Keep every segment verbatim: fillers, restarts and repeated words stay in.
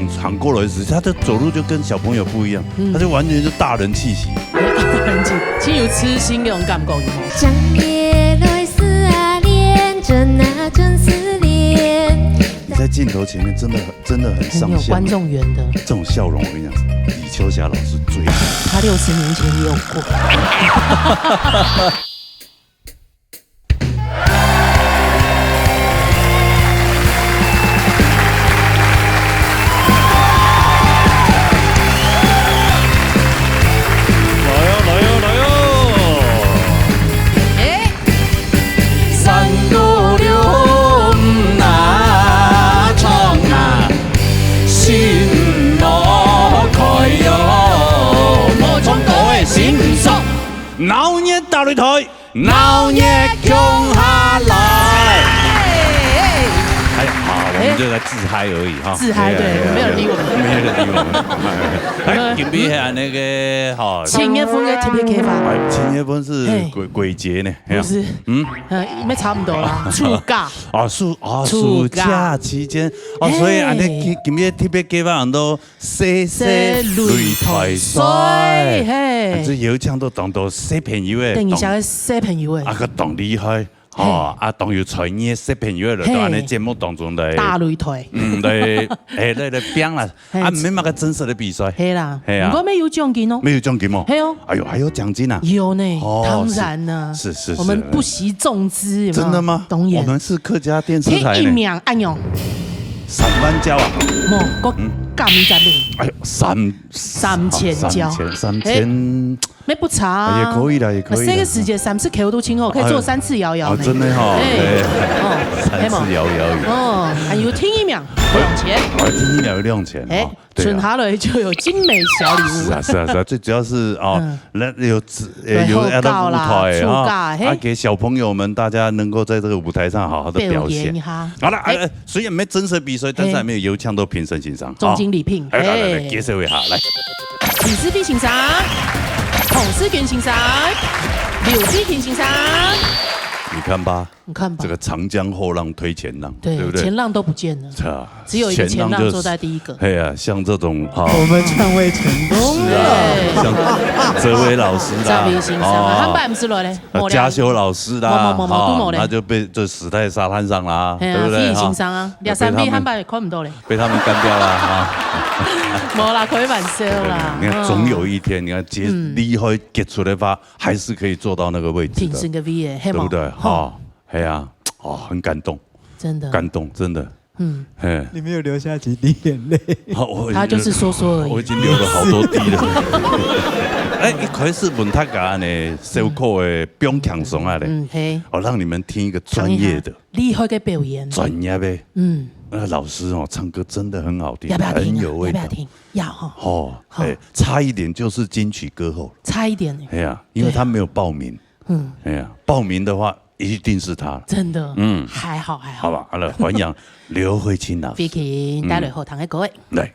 行过来时，他的走路就跟小朋友不一样，嗯。他就完全是大人气息。大人气，真有痴心那种感觉，有没有？正月来是啊，连真啊，真是连。你在镜头前面真的很，真的很上相。很有观众缘的。这种笑容，我跟你讲，李秋霞老师最好。她六十年前也有过。来哟，来哟，来哟！哎。三个六五啊，唱啊，心莫开哟，莫唱歌的心酸。闹热大擂台。 闹热共下来。哎，好，我们就在自嗨而已哈。自嗨，对，哎，没有人理我们。没有人理我们。哎，今天还有那个，哈。七月份个特别开发。哎，七月份是嘿。鬼，鬼节呢，哎呀。不是。嗯。呃，也差不多啦，暑假。啊，暑，啊，暑假。暑假期间。哦，所以啊，嘿。你今，今天特别开发很多 细细擂台赛，嘿。啊，這有請到當多小朋友个，等一下个小朋友个。啊，个當厲害，吼，嘿。啊，當有才藝个小朋友个，嘿。都安尼節目當中來，大擂台。嗯，來，哎，來，來拼啦，嘿。啊，毋免麼个真實个比賽。嘿啦，嘿啊。毋過乜有獎金哦。乜有獎金哦。嘿哦。哎喲，還有獎金啊。有呢，哦，當然呢，是，是，是，我們不惜重資，有沒有？真的嗎？當然。我們是客家電視台呢。第一名，哎喲。 三萬角啊。無，我嗯。減一隻零。哎喲，三，三千角。三千，三千。哎，乜不差啊。也可以啦，也可以啦。這個時節三十K都盡好，可以做三次搖搖呢。哎喲。哦，真的哈，哎，哎，哦，三次搖搖椅。係無？哦，還有第一名，兩千。哎，第一名有兩千，哎，哦，對啊。剩下來就有精美小禮物。是啊，是啊，是啊，最主要是，哦，嗯。那有，呃，對，有那個舞台，好搞啦，出價，哈，嘿。啊，給小朋友們，大家能夠在這個舞台上好好地表現。表演一下。好了，哎。哎， 雖然沒真實比賽，但是還沒有邀請到評審先生。總經理評，哎，來，來，來，嘿。介紹一下，來。李思飛先生，洪世鈞先生，劉繼廷先生。你看吧，你看吧。這個長江後浪推前浪，對，對不對？前浪都不見了，是啊，只有一個前浪坐在第一個。前浪就是，哎呀，像這種，啊，我們篡位成功了。是啊，對。像哲維老師啦，哲維先生啊，哦。他們不是來嘞，呃，無聊。嘉修老師啦，無，無，無，無，哈，都無嘞。那就被這時代沙灘上啦，哎呀，對不對？飛先生啊，哈。 兩三米，被他們，漢堡也看毋到咧。被他們幹掉了啊。無啦，開玩笑啦。對，你看，嗯。總有一天，你看傑，嗯。厲害傑出的話，還是可以做到那個位置的，評審个位置，係無？對不對？吼。哈，哎呀，哦，很感動，真的。感動，真的。嗯。嘿。你沒有流下幾滴眼淚。好，我，他就是說說而已。我已經流了好多滴了。哎，一開始問大家呢，小可个，放輕鬆啊咧。嗯，嘿。哦，讓你們聽一個專業的。 厲害个表演。專業个。嗯。那個老師哦，唱歌真的很好聽，要不要聽啊？很有味道。要不要聽？要哈。哦，好。哎，差一點就是金曲歌后。差一點欸。哎呀，因為他沒有報名。對啊。嗯。哎呀，報名的話，一定是他。真的。嗯。還好，還好。好吧，好了，歡迎劉慧卿老師。飛卿，嗯。帶來好聽个歌欸。來。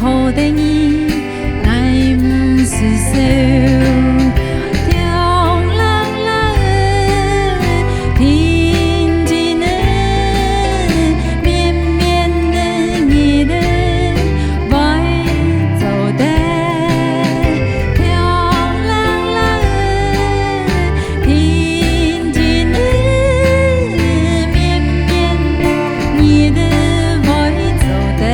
好得意，𠊎毋使愁。涼冷冷，天真的，綿綿的，日仔會做得。涼冷冷，天真的，綿綿的，日仔會做得。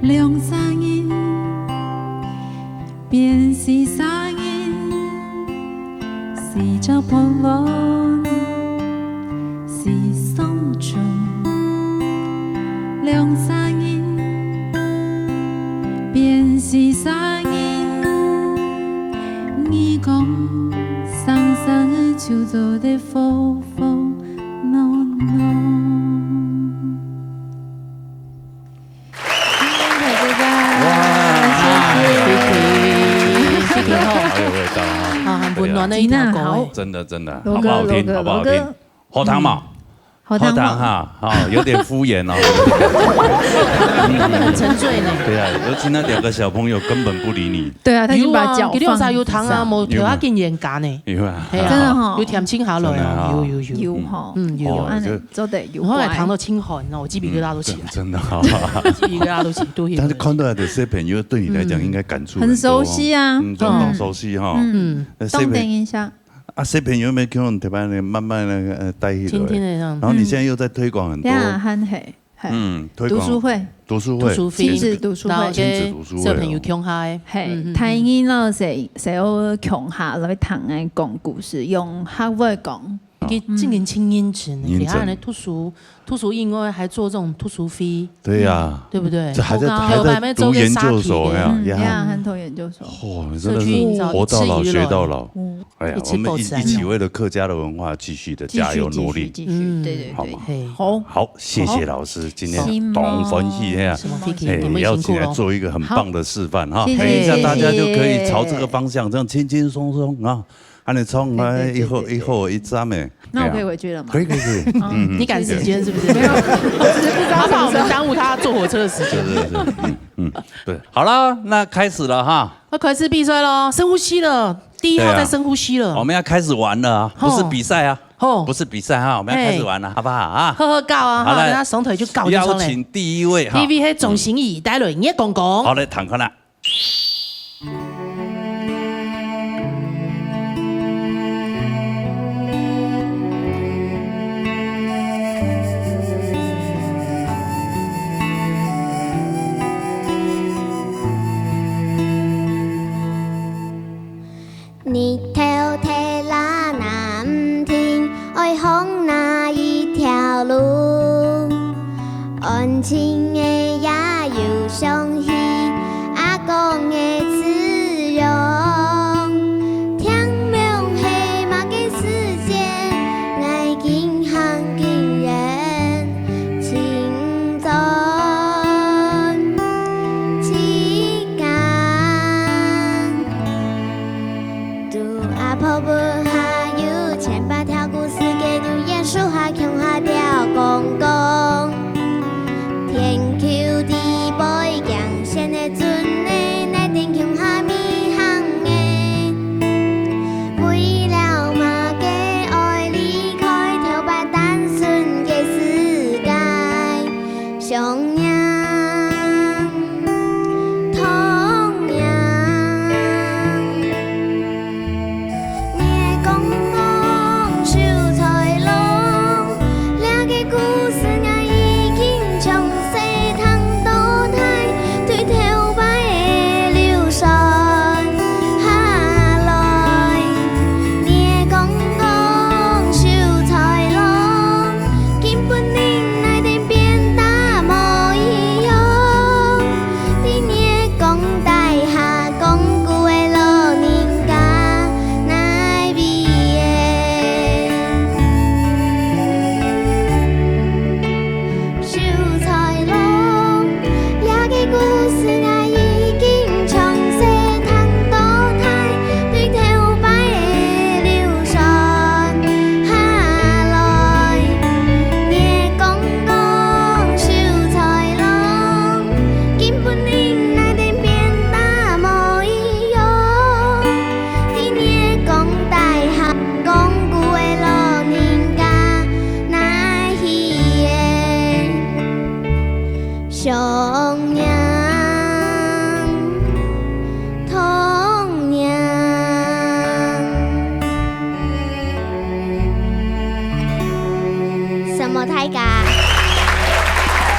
兩儕人，變四儕人，四隻波浪，四雙船。兩儕人，變四儕人，你講，生生就做得和和挼挼。 哇，謝謝，謝謝，謝謝吼。好有味道啊。啊，很溫暖的一條歌欸。真的，真的，羅哥，好不好聽？羅哥，好不好聽？羅哥。好聽嗎？嗯。好聽嗎？好聽哈，啊，有點敷衍哦。他們很沉醉呢。對啊，尤其那兩個小朋友根本不理你。對啊，他已經把腳放地上。有啊，佢兩儕有聽啊，無跳啊，有啊。緊演假呢。有啊。係啊，真的吼。有恬靜下來啊，真的啊。有，有，有。有吼。嗯，有。哦，有，恁呢，就做得有乖。我還聽到清寒哦，我雞皮疙瘩都起來。嗯，真，真的啊。雞皮疙瘩都起，都起來。但是看到的小朋友對你來講，嗯。應該感觸很多哦。很熟悉啊。嗯，真的很熟悉哈。嗯。嗯。那小朋友，當等一下。啊，小朋友有沒有給我們特別的慢慢那個，呃，帶起來？輕輕地這樣。然後你現在又在推廣很多。呀，很黑，嘿。嗯，推廣讀書會。讀書會。讀書會。親子讀書會。然後跟親子讀書會哦。小朋友共下的。嘿，嗯，嗯，嗯。大人老師，細人共下來聽个講故事，用客話講。 佢真个真認真，認真。佢還讀書，讀書以外還做這種讀書會，對呀。對不對？這還在，還在讀研究所呀，嗯，呀。呀，還讀研究所。哦，你真的是活到老學到老。社區營造，一直營造。嗯。哎呀，我們一，一起為了客家的文化繼續地加油努力。繼續，繼續，繼續，嗯。對，對，對。好嗎？嘿。好。好，謝謝老師，今天當歡喜呀。什麼？嘿，你們辛苦了。邀請來做一個很棒的示範哈。好。謝謝，等一下大家就可以朝這個方向，謝謝。這樣輕輕鬆鬆啊。 恁呢唱，對，對，哎，一會，對，對，對。一會一站欸。那我可以回去了嗎？哎呀。可以，可以，可以。嗯。嗯，嗯。你趕時間是不是？沒有，我只是不知道什麼時候。他怕我們耽誤他坐火車的時間。是，是，是，嗯，嗯，對。好了，那開始了哈。要開始比賽咯，深呼吸了，第一號在深呼吸了。對啊。我們要開始玩了啊，吼。不是比賽啊，吼。不是比賽哈，我們要開始玩了，嘿。好不好啊？好好搞啊，好，哈，來，等下雙腿就搞就出來。邀請第一位哈。第一位係鍾心怡，帶來你的公公。好，來，彈看啦。 日頭忒辣若毋停，愛行哪一條路？安靜个夜又想起阿公个慈容。天明係麼个時節？𠊎緊行緊遠，尋轉自家。 在阿婆屋下有千百條故事，該留言樹下共下吊公公。天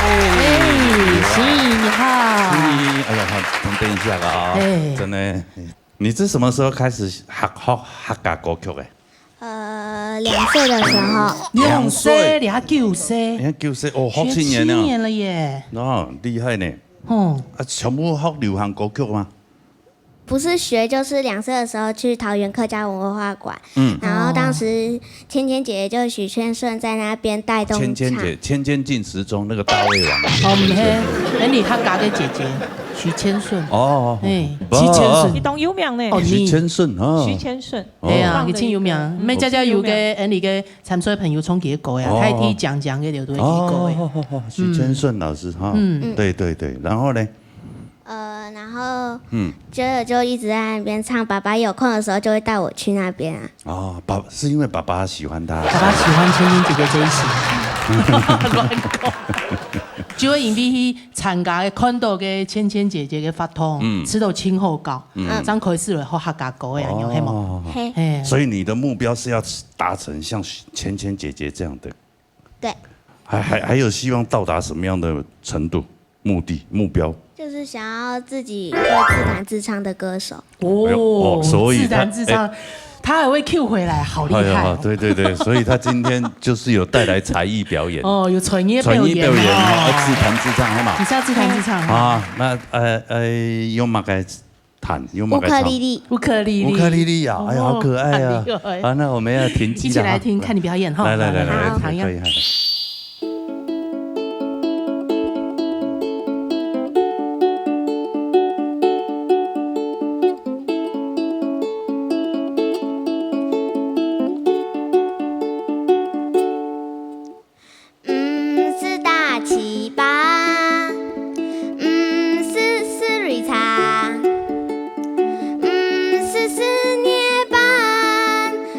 哎，心怡你好。心怡，哎呀，好，等一下啊，哎。真的，你是什么时候开始学，学客家歌曲的？呃，两岁的时候。两岁，你还九岁？你看九岁，哦，学七年了。学七年了耶。哦，厉害呢。哦。啊，全部学流行歌曲吗？不是学，就是两岁的时候去桃园客家文化馆，嗯。然后当时芊芊姐姐就是许千顺在那边带动唱。芊芊姐，芊芊进时钟那个大胃王。哦，毋係，哎，你客家个姐姐，许千顺。哦，哎，不。许千顺。你當有名呢。哦，你。许千顺啊。许千顺。哦。哎呀，佢真有名，嗯。每家家有个，哎，你个参赛朋友唱佢个歌呀，哦。大地讲讲个就都係佢个歌呀。哦，许千顺老师哈。嗯。对对对，然后呢？ 呃，然后嗯。觉得就一直在那边唱，爸爸有空的时候就会带我去那边啊。哦，爸，是因为爸爸喜欢他。爸爸喜欢芊芊姐姐这一型。乱讲。就因为去参加个，看到个芊芊姐姐个活动，嗯。知道真好搞，嗯。正开始来学客家歌个，哦。係無？嘿。嘿。所以你的目标是要达成像芊芊姐姐这样的？对。还，还，还有希望到达什么样的程度？ 目的、目标？就是想要自己会自弹自唱的歌手。哦，哎呦，哦，所以他，自弹自唱，哎。他还会Q回来，好厉害哦。哎呀，对对对，所以他今天就是有带来才艺表演。哦，有才艺表演哦。才艺表演哦，要自弹自唱，好吗？你是要自弹自唱吗？啊，那，呃，呃，用么个弹？用么个唱？乌克丽丽。乌克丽丽。乌克丽丽啊，哎呀，好可爱啊。哦，很厉害。啊，那我们要停机了哈。一起来听，看你表演哈。来，来，来，来，来，来，好。可以，可以。 毋使打粢粑，毋使食擂茶，毋使食捏粄，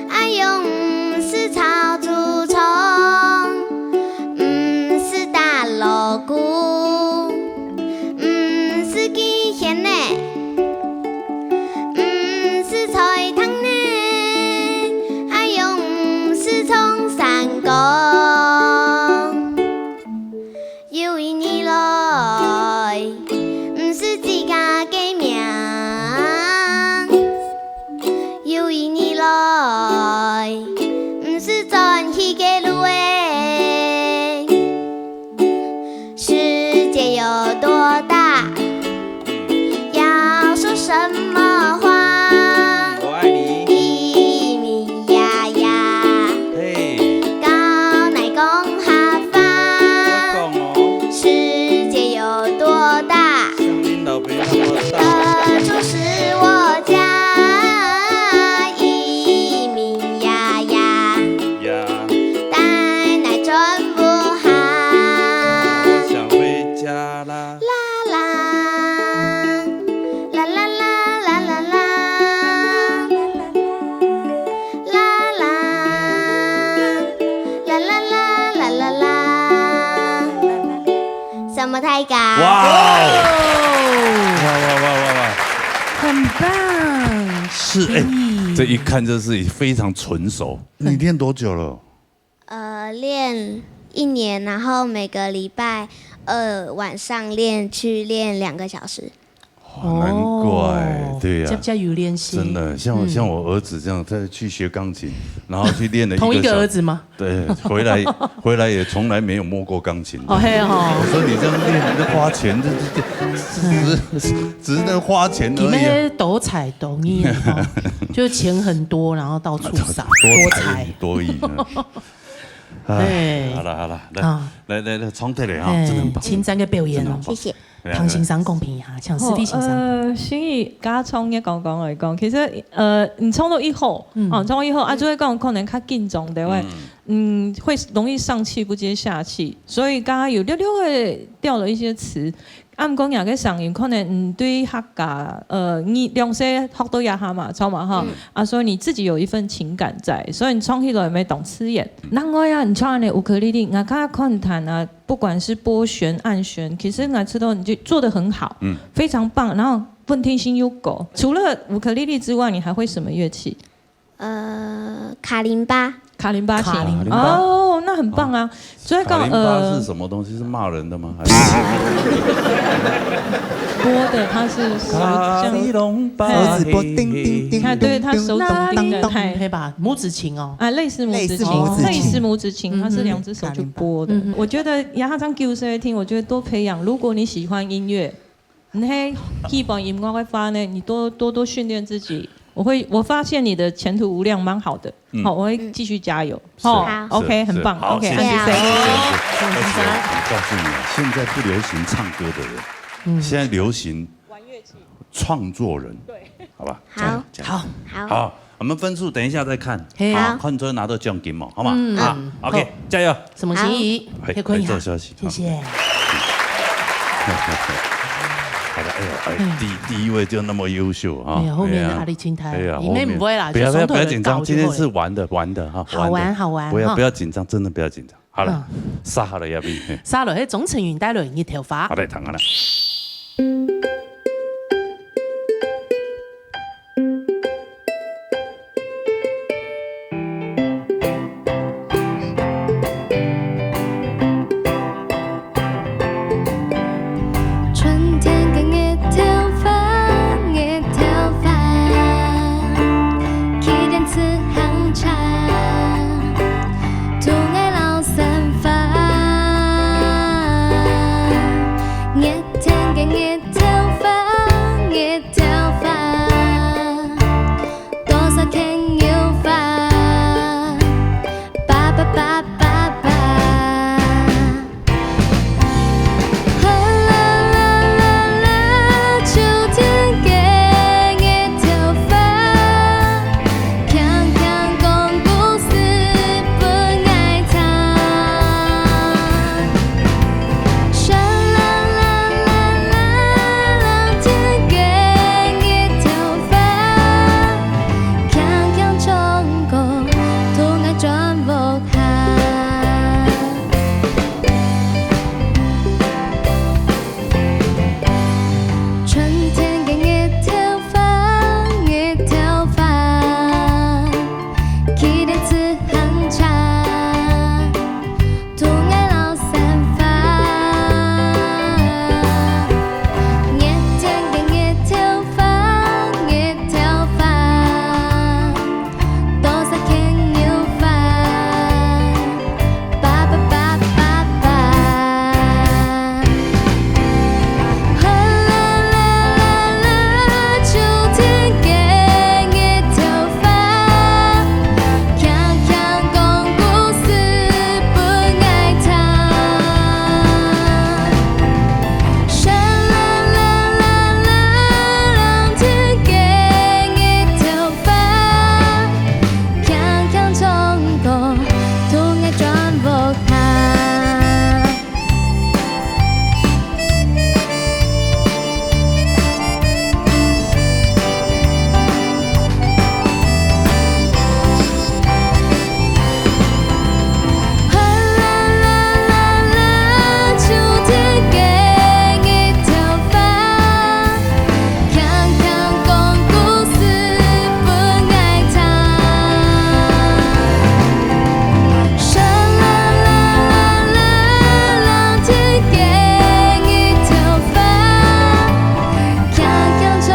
啊，又毋使炒豬腸，毋使打鑼鼓，毋使機弦呢。 毋使吹笛呢，啊，又毋使唱山歌。有一日來，毋使自家个名。有一日來，毋使轉去个路欸。 世界有多大，要說什麼話？我愛你。咿咿呀呀，嘿，教𠊎講客話。我講哦，世界有多大？像恁老爸那麼大。這就是我家，咿咿呀呀。 呀。帶來全部下。我想回家啦。啦啦，啦啦啦啦啦啦，啦啦，啦啦啦啦啦啦。什麼大家？哇哦！哇哇哇哇哇！很棒，是，哎，心怡。这一看就是非常纯熟。 你练多久了？呃，练一年，然后每个礼拜二晚上练，去练两个小时。哦，难怪，哦，对呀。这，这有练习。真的，像我，嗯。像我儿子这样，他去学钢琴，然后去练了一个小，同一个儿子吗？对，回来，回来也从来没有摸过钢琴。哦，嘿哦。我说你这样练，你在花钱，这，这，这，只是，只是在花钱而已啊。你们多才多艺哦，就钱很多，然后到处撒，多才多艺，多才。多艺，嗯。哎，哎。好了，好了，来，啊。来，来，来，唱起来啊，哎，真的很棒。请这个表演哦。真的很棒。谢谢。 唐先生公平一下，像师弟先生。好，呃，心怡，剛剛从你刚刚来讲，其实，呃，你唱到以后，嗯。哦，唱到以后，啊，就会讲可能较紧张，对不对？嗯。嗯，会容易上气不接下气，所以刚刚有略略的掉了一些词。啊，毋过你个声音，可能，嗯，对客家，呃，你两岁学到这下嘛，唱嘛哈，嗯。啊，所以你自己有一份情感在，所以你唱起来也没当刺眼。另外啊，你唱的乌克丽丽，我刚刚看弹啊， 不管是拨弦、按弦，其实我知道你就做得很好，嗯。非常棒，然后稳定性又够。除了乌克丽丽之外，你还会什么乐器？呃，卡林巴。卡林巴琴。卡林巴。哦，那很棒啊。所以讲，卡林巴是呃，什么东西？是骂人的吗？还是？拨的，它是手这样。卡里隆巴手指拨叮叮叮你看，对，它手指叮的，当当当，嗨。可以吧？拇指琴哦。啊，类似拇指琴，类似拇指琴。类似拇指琴，它是两只手就拨的。嗯哼。我觉得呀，他唱给我听，我觉得多培养。如果你喜欢音乐，你还喜欢音乐的话呢，你多，多多训练自己。我会，我发现你的前途无量，蛮好的。嗯。好，我会继续加油。嗯。好，是，OK，是，很棒，好，OK，谢谢，谢谢，谢谢，谢谢。谢谢。而且我告诉你啊，现在不流行唱歌的人，嗯。现在流行玩乐器。创作人，对。好吧？好。这样讲。好。好。好，我们分数等一下再看。嘿。好，看最后拿到奖金嘛，好吗？嗯。啊，嗯，OK，好。加油。什么心意？好。嘿，可以看一下。来做消息。谢谢。好的，哎呦，哎，嗯。第，第一位就那么优秀啊。哎呀，后面的压力真大。哎呀，哎呀，你们不会啦，后面，不要，不要，就从头不要紧张，到尾就好了。今天是玩的，玩的哈，好玩，玩的。好玩，哈。不要，不要紧张，真的不要紧张。好了，嗯。杀好了，要不，嘿。杀了，嘿，钟成云带了一头发。好的，躺好了。春天个日头花，日头花，騎电自行车，渡我老山花。热天个日头花，日头花，多少牵牛花，叭叭叭叭叭。 啦啦啦啦，秋天个日头花，輕輕講故事分𠊎聽。沙啦啦啦啦，冷天个日頭花，輕輕唱歌，渡𠊎轉屋下。 春天个日頭花，日頭花，騎電自行車，渡𠊎老山花。熱天个日頭花，日頭花， 多少牽牛花，叭叭叭叭叭。啦啦啦啦，秋天个日頭花，輕輕講故事分𠊎聽。沙啦啦啦啦，冷天个日頭花， 輕輕唱歌，渡𠊎轉屋下。啦啦啦啦，秋天个日頭花， 輕輕講故事分𠊎聽。沙啦啦啦啦，冷天个日頭花，輕輕唱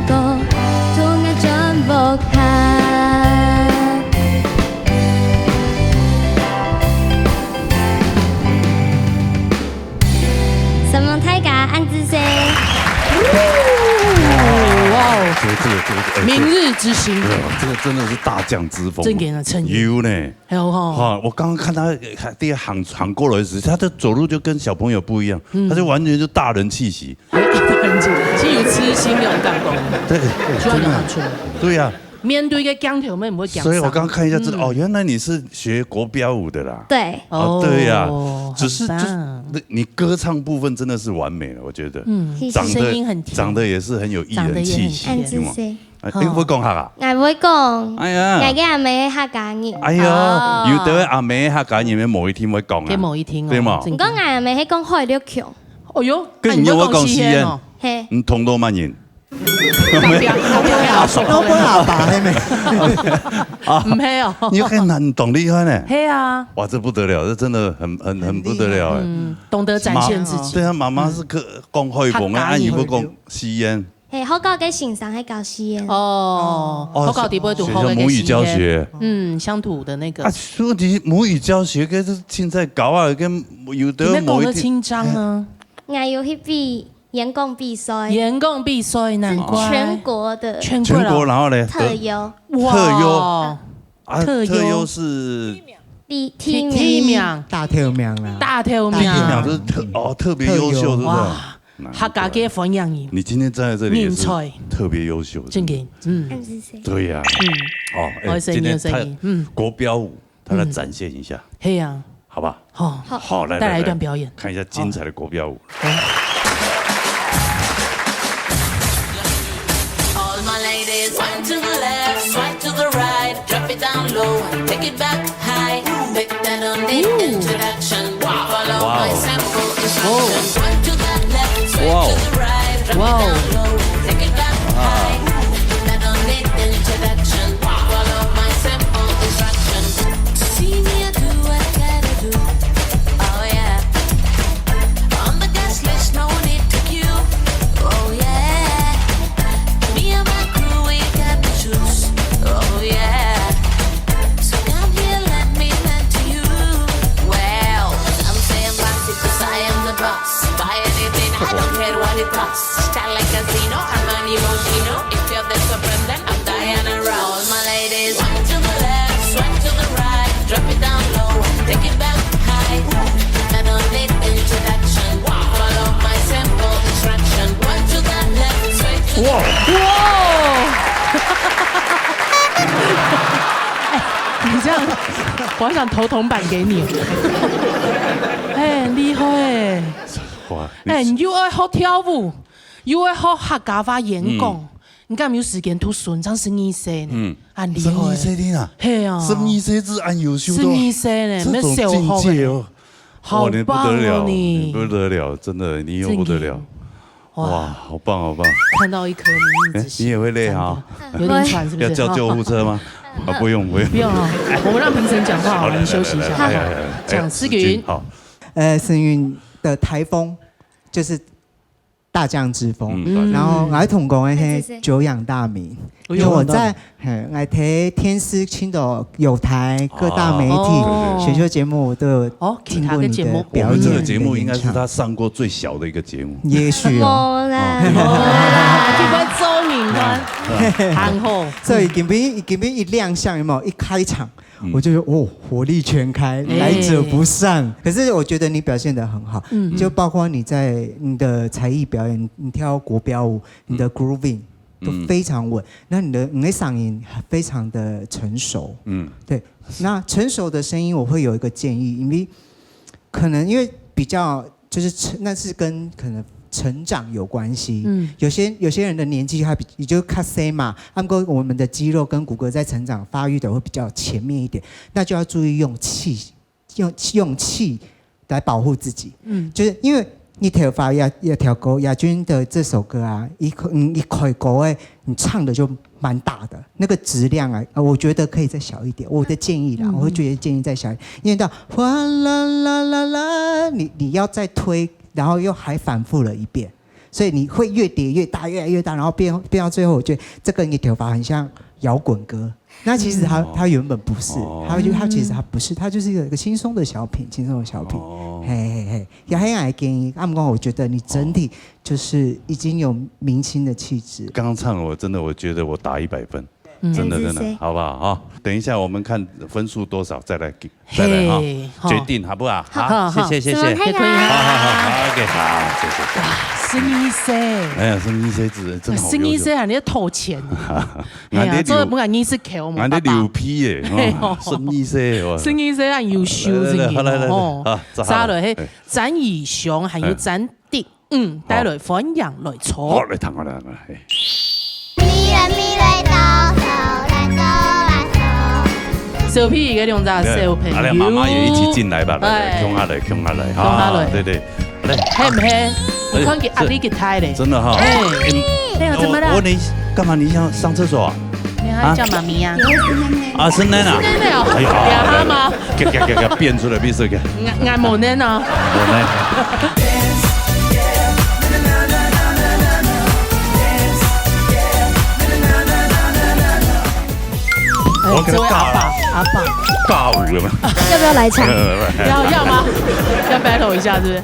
歌，渡𠊎轉屋下。 承蒙大家，恁仔細。哇哦，這個，這個，這個，哎，這，明日之星。哎呦，這個真的是大將之風。真的啊，真的。有呢。還有吼。哈，我剛剛看他，他第一行，行過來時，他的走路就跟小朋友不一樣，嗯。他就完全就大人氣息。哎，大人氣息，其實有痴心那種感覺。對，對，真的。就要那種感覺。對呀。 面對个鏡頭，我們毋會講啥。所以我剛剛看一下，真的，嗯。哦，原來你是學國標舞的啦。對。哦，對呀，哦，只是，很棒。就是，那你歌唱部分真的是完美了，我覺得。嗯，謝謝。長得，聲音很甜。長得也是很有藝人氣息，長得也很甜。有嗎？恁仔細。哎，哦。哎，會講客啊？𠊎會講。哎呀。𠊎个阿姆係客家人。哎呀，哦。有的阿姆係客家人，某一天會講啊。該某一天哦，對嗎？真的。毋過𠊎阿姆係講海陸腔。哦喲，該你又會講四縣？啊，你會講四縣哦？嘿。你通到麼人？當兵，當兵个阿叔。都分阿爸係無？毋係哦。你看很懂厲害呢。係啊。哇，這不得了，這真的很、很、很不得了哎。嗯，懂得展現自己。對啊，媽媽是客、講海豐个，客家語。啊，你不講四縣。嘿，學校个先生係教四縣。哦，哦，學校底背就學个學校母語教學。四縣。嗯，鄉土的那個。啊，問題母語教學，可是現在搞啊，跟有的你們講得清楚啊。𠊎有去比演講比賽。演講比賽，難怪。全國的。全國，然後呢？特優。哇。特優。啊，特優。特優是？第、第一名。第一名。大頭名啦。大頭名。第一名就是特、哦，特別優秀，特優。是不是？哇，難怪。客家界歡迎你。你今天站在這裡也是人才。特別優秀，真的。嗯。對呀。嗯。哦，哎，我有聲音，今天他有聲音，嗯。國標舞，他來展現一下。嗯。係啊。好不好？好。好，來，帶來一段表演。來，來，看一下精彩的國標舞。好。 All my ladies, swipe to the left, swipe to the right, drop it down low and take it back high. Take that on the introduction, follow my simple instruction. Swipe to the left, swipe to the right, drop it down low and take it back high. Take that on the introduction, follow my simple instruction. See me, I do what I gotta do. Oh yeah. On the guest list, no need to queue. Oh yeah. Me and my crew, we got the juice. Oh yeah. So come here, let me vent to you. Well, I'm saying bossy 'cause I am the boss. Buy anything, I don't care what it costs. Style like casino, Armani Moschino. If you're the supreme, then I'm Diana Ross. All my ladies, swipe to the left, swipe to the right, drop it down low, take it back high. Not only introduction, follow my simple instruction. One to the left, swipe to the 哇！哇！哎，你這樣，我還想投銅板給你。哎，很厲害哎。哇，你哎，你又愛學跳舞，又愛學客家話演講，嗯。你敢有時間讀書？你正十二歲呢，嗯。很厲害。十二歲的啊？係啊。十二歲就恁優秀到十二歲呢，這種境界哦。 好棒哦，哇，你不得了，你。你不得了，真的，你又不得了。真的。哇。哇，好棒，好棒。看到一顆明日之星，哎，你也會累哈？真的。有點喘，是不是？要叫救護車嗎？啊，不用，不用。不用哦，我們讓評審講話好了，好，你休息一下。來，來，來，來，來，講思韻。哎，思韻，好。呃，思韻的台風就是大將之風。嗯，大將。然後𠊎同講个係久仰大名，哎，久仰大名。因為我在，嘿，𠊎在電視聽到有台各大媒體哦。選秀節目，我都有聽過你的表演跟演唱。哦，其他的節目。我們這個節目應該是他上過最小的一個節目。也許哦。無啦，哦。無啦，去關周明啊，嗯。很好。所以今天，今天一亮相，有沒有？一開場， 嗯。我就覺得，哦，火力全開，哎。來者不善。可是我覺得你表現得很好，嗯。就包括你在你的才藝表演，你跳國標舞，你的grooving都非常穩，嗯。那你的，你的嗓音非常的成熟。嗯。對，那成熟的聲音，我會有一個建議，因為可能因為比較 就是成，那是跟可能成長有關係。嗯。有些，有些人的年紀他比，也就較細嘛，啊，毋過我們的肌肉跟骨骼在成長發育的會比較前面一點，那就要注意用氣，用，用氣來保護自己。嗯。就是因為你頭髮也，也調高，亞軍的這首歌啊，一開，嗯，一開高欸，你唱的就蠻大的，那個質量啊，呃，我覺得可以再小一點。我的建議啦，嗯。我會覺得建議再小一點，因為到嘩啦啦啦啦，你，你要再推，然後又還反覆了一遍，所以你會越疊越大，越來越大，然後變，變到最後，我覺得這個你頭髮很像搖滾歌。那其實它，嗯。它原本不是，哦。它就，它其實它不是，它就是一個，一個輕鬆的小品，輕鬆的小品。哦。嘿嘿嘿，也很愛建議。啊，毋過我覺得你整體 就是已經有明星的氣質。剛剛唱了，我真的，我覺得我打一百分，嗯。真的，真的，感謝。好不好？哈，等一下我們看分數多少，再來給，再來哈，嘿，好。決定好不好？好，好，好。謝謝，謝謝。好，好，好，好，OK，好，謝謝，謝謝。哇，十二歲。哎呀，十二歲真，真好優秀。十二歲還在偷錢。哎呀，這不敢硬是給我們爸爸。俺的牛皮耶，嘿哦。十二歲，哇。十二歲啊，優秀，來，來，來，真的，好，來，來，來，哦。好，這好了。下來，嘿，哎。詹以雄，還有詹 的，嗯，帶來歡迎來坐。好，來，聽我來，來，嘿。小朋友个兩隻小朋友。對，啊，來，媽媽也一起進來吧，來，來，哎。共下來，共下來，共下來。啊，對，對。係毋係？你看佢壓力幾大咧？真的哈。哎。哎呀，怎麼了？我，我問你，幹嘛你想上廁所啊？你還叫媽咪啊？啊，是奶奶啊？是奶奶哦。哎呀，呀，哈嗎？給，給，給，給，變出來，變出來。俺，俺無奶奶啊。無奶奶。哎，我跟他这位阿爸，尬了。阿爸。尬舞有沒有？要不要來一場？要，要嗎？要 battle 一下，是不是？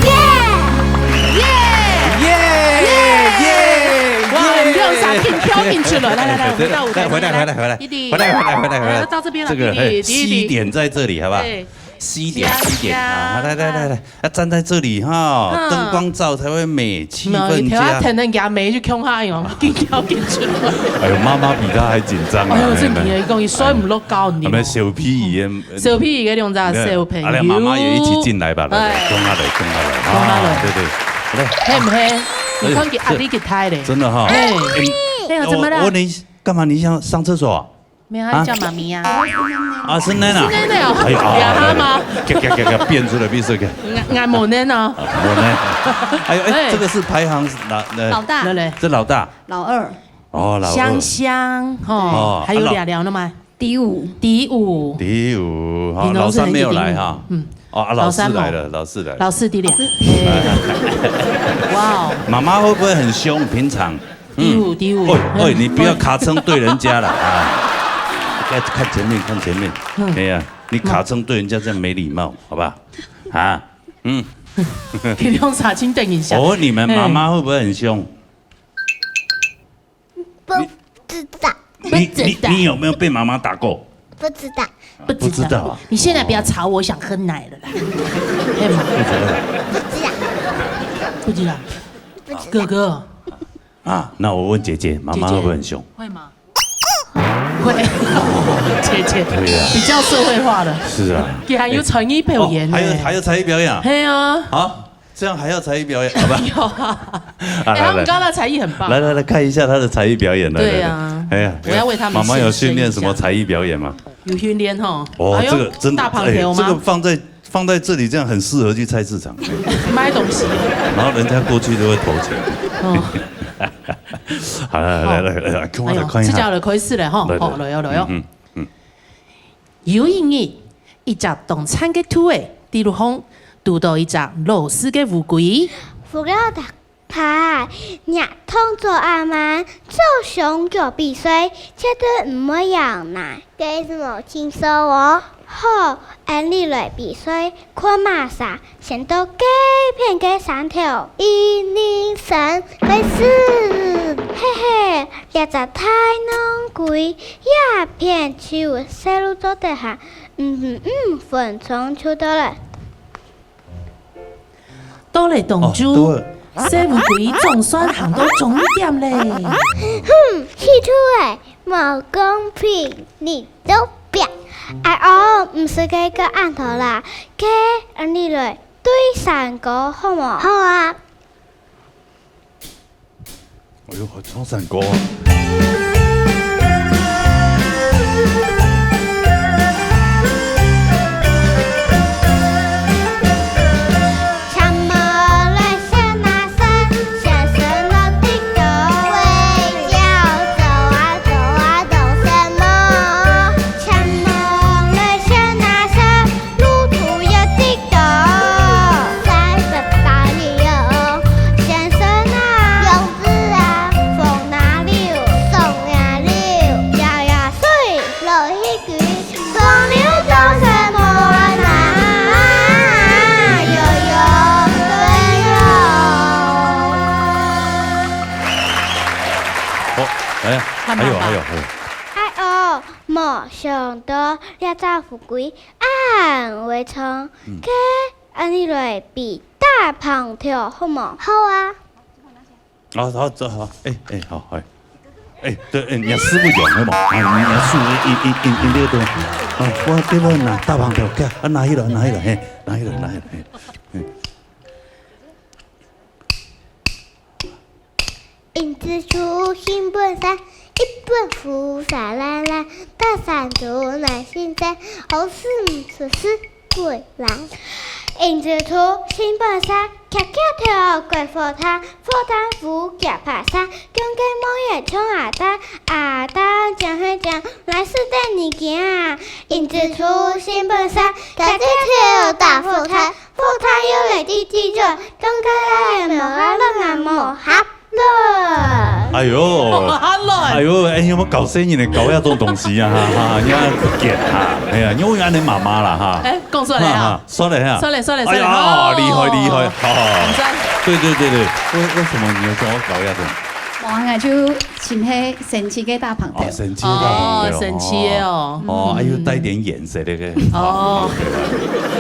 耶！耶！耶！哇，耶！你有啥挺跳挺出来？来，来，来，我们再舞台，来，回来，来，回来，回来。弟弟。回来，回来，回来，回来。哎，到这边了，这个，弟弟，嘿，弟弟。C点在这里，好不好？对。C点，C点啊，来，来，来，来，要站在这里哈，嗯。灯光照才会美，气氛佳。没有，你跳啊，弹弹给他美，就恐吓哟，紧跳紧出来。哎呦，妈妈比他还紧张啊。哎呦，真的，讲，伊摔毋落高，你。啊，没有，小屁眼，小屁眼个两只小朋友。啊，那妈妈也一起进来吧，来，来，哎。跟他来，跟他来，跟他来。啊，对，对，来。嘿，嘿，你看佢压力几大咧？真的哈。嘿。哎，哎呀，怎么了？我，我问你，干嘛你想上厕所啊？没有，他叫妈咪呀。啊，是奶奶啊。是奶奶哦。哎呀，呀，他吗？给，给，给，给，变出来，变出来。俺，俺无奶奶哦。啊，我呢？哎呦，哎，哎。这个是排行是哪，呃，老大。来，来。这老大。老二。哦，老二。香香，吼，哦，还有啊，老，聊聊的吗？第五。第五。第五，好，平常是很有礼貌。老三没有来哈。嗯。哦，啊，老师来了，老师来了。老师的脸。哇哦。妈妈会不会很凶？平常？嗯。丢丢。喂，喂，你不要卡称对人家了啊！看前面，看前面。哎呀，你卡称对人家这样没礼貌，好吧？啊，嗯。可以用茶青等一下。我问你们，妈妈会不会很凶？不知道。你你你有没有被妈妈打过？不知道。不知道啊。你现在不要吵我，我想喝奶了啦。可以吗？不知道。不知道。不知道。哥哥，啊，那我问姐姐，妈妈会不会很凶？会吗？会，姐姐对呀比较社会化的，是啊。也还有才艺表演呢。哦，还有还有才艺表演啊？嘿啊，好，这样还要才艺表演，好吧？有啊，啊哎，他们来来刚刚的才艺很棒。来来来看一下她的才艺表演，来来来。对啊哎呀，我要为他们妈妈有献身训练什么才艺表演吗？有训练吼。哦，哎呦这个真的，大胖头吗？哎，这个放在放在这里，这样很适合去菜市场。买东西。然后人家过去都会投钱。哦，好了，来来来来，看我哎呦，来看一下。自家来开始了哈，来好，来哦来哦。嗯嗯，有一日，一只当惨个兔仔，在路上堵到一只老死个乌龟。不要打他，你动作恁慢，就想叫比赛，絕對毋會贏啦。該係無輕鬆哦。好，恁樣來比賽，看麼儕先到該片个山頭。一、二、三，開始！嘿嘿，這隻大戇龜，這片就有細路做得行，嗯嗯嗯，分鐘就到了。到了當晝，哦，到了。細烏龜總算行到終點咧。哼，棄兔仔，無公平，你都變。哎哦，毋使該个恁頭啦，該恁樣來對山歌好無？好啊。哎呦，唱山歌啊。好，哎呀，还有还有还有。哎哦，無想到這隻烏龜恁會唱，該恁樣來比大胖頭好無？好啊。好好走好，哎哎好好。哎，對，哎，你要師傅有沒有？啊，你要師傅，你你你你你這個，啊，我這個拿大胖頭，看，啊，拿起來，拿起來，嘿，拿起來，拿起來，嘿。影子出新本山，一本福沙烂烂，大山肚來新山，好事出事。 鬼啦。影子兔新本色，徛徛跳過火炭，火炭烏徛爬山，強个模樣像阿蛋，阿蛋正係正，來世得你驚。影子兔新本色，徛徛跳打火炭，火炭又來滴滴轉，強个來無下落啊無下落。哎呦，哈亂。哎呦，哎，有沒有搞生意呢？搞那種東西啊，哈哈，你要不給哈，哎呀，你永遠你媽媽了哈。哎，講出來啊。說了哈，說了說了哎呀，說了哦厲害厲害，好好好。很讚。對對對對，為為什麼你要說我搞那種？無啊，就尋迄神奇个大胖頭哦，。神奇的大胖頭哦，神奇的哦。哦，還有帶點顏色的个。哦，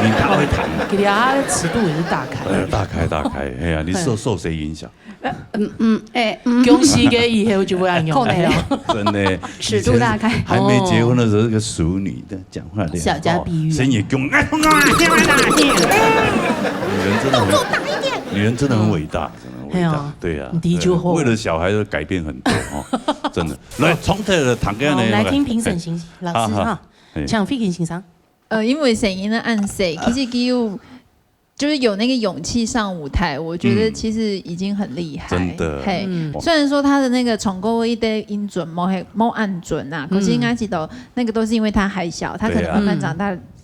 你太會彈了。給他的尺度也是大開。哎，大開大開，哎呀，你受受誰影響？嗯嗯，哎嗯，恭喜个以後就會恁樣。可能哎呀真的，尺度大開以前還沒結婚的時候，這個淑女的講話的，小家碧玉哦聲音也囧，哎，女人真的很，女人真的很偉大，真的很偉大哎呀，對呀，你的確好對為了小孩子改變很多哦，真的。來，從這個談戀愛呢，好，來聽評審先老師哈，嘿請費勤先生。呃，因為聲音的恁細，其實佢有就是有那個勇氣上舞台，我覺得嗯其實已經很厲害。真的嘿，嗯雖然說他的那個唱歌一些音準沒很沒恁準啊，可是應該記得那個都是因為他還小，他可能慢慢長大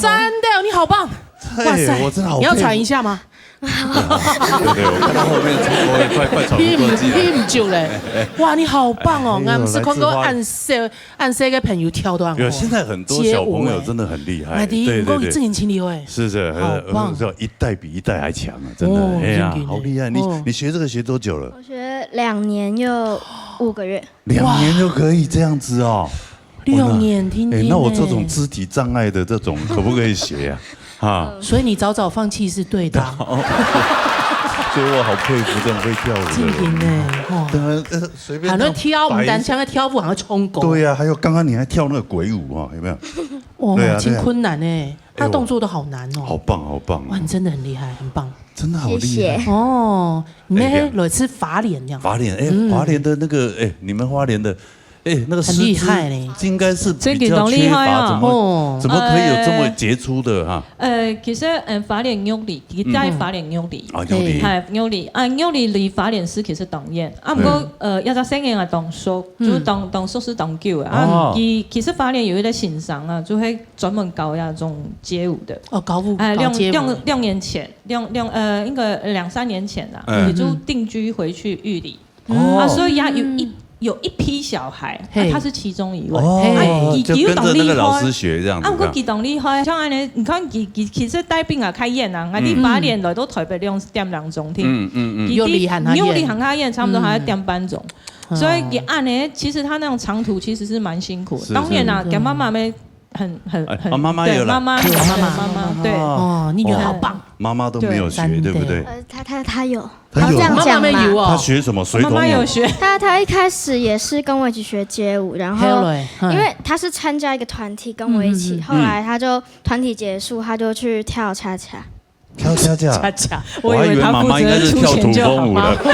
真的，你好棒！哇塞，我真的好佩服。你要喘一下吗？对对，我看到后面超过快快喘不过气了。你毋，你毋足咧。哇，你好棒哦！哎呦，俺毋識看過來自花蓮。恁細，恁細个朋友跳到恁好。有，現在很多小朋友真的很厲害。哎，對，對，對。毋過你真年輕力哦。是，是，好棒。呃，叫一代比一代還強啊，真的。哦，哎呀，真的。好厲害！你，哦。你學這個學多久了？我學兩年又五個月。兩年就可以這樣子哦。哇。六年，天天欸。哎，那我這種肢體障礙的這種，可不可以學啊？啊。所以你早早放棄是對的啊。哦，所以我好佩服這種會跳舞的人。真的呢，吼。對啊，呃，隨便這樣擺一下。還能跳舞，還要唱歌。對啊，還有剛剛你還跳那個鬼舞啊，有沒有？哇，對啊，對啊。真困難欸，他動作都好難哦。哎，我，好棒，好棒哦。哇，你真的很厲害，很棒。真的好厲害。謝謝。哦，你那，哎，來自花蓮這樣。花蓮，哎，嗯。花蓮的那個，哎，你們花蓮的 哎，那個師資很厲害呢。應該是比較缺乏，真的當厲害啊。怎麼，哦。怎麼可以有這麼傑出的哈？呃，呃，其實，嗯，花蓮玉里，佢在花蓮玉里。嗯。啊，玉里。嘿。係，玉里，啊，玉里離花蓮市其實當遠。啊，毋過，嗯。呃，這隻細人仔當熟，嗯。就當，當熟識當久啊。哦。啊，佢，其實花蓮有一個先生啊，就會專門教那種街舞的。哦，教舞，哎，兩，教街舞。兩，兩年前，兩，兩，呃，應該兩三年前啊，嗯。佢就定居回去玉里。 哦。啊，所以也有一，嗯。有一批小孩，啊，嘿。他是其中一位。哦，啊，佢，就跟著那個老師學這樣子，佢當厲害。啊，毋過佢當厲害，像恁呢，你看佢，佢其實帶兵啊，較遠啊，𠊎兜花蓮來到台北兩點零鐘頭。嗯，嗯，嗯。佢，又離開較遠。又離開較遠，差不多還要點半鐘。嗯。所以佢恁呢，其實他那種長途其實是蠻辛苦的。是，當然啦，是。佢媽媽乜 很，很，哎，很，啊，媽媽有來。對，媽媽，有，媽媽。媽媽，對。哦，你女兒好棒。哦，媽媽都沒有學，對。對不對？真的。呃，她，她，她有。她有。她这样讲嘛。媽媽没有哦。她學什麼？水桶舞？媽媽有學。她，她一开始也是跟我一起学街舞，然后后来，嗯。因为她是参加一个团体，跟我一起，嗯，嗯，嗯。后来她就团体结束，她就去跳恰恰。跳恰恰？恰恰，我以为她负责出钱就好。我还以为妈妈应该是跳土风舞的，白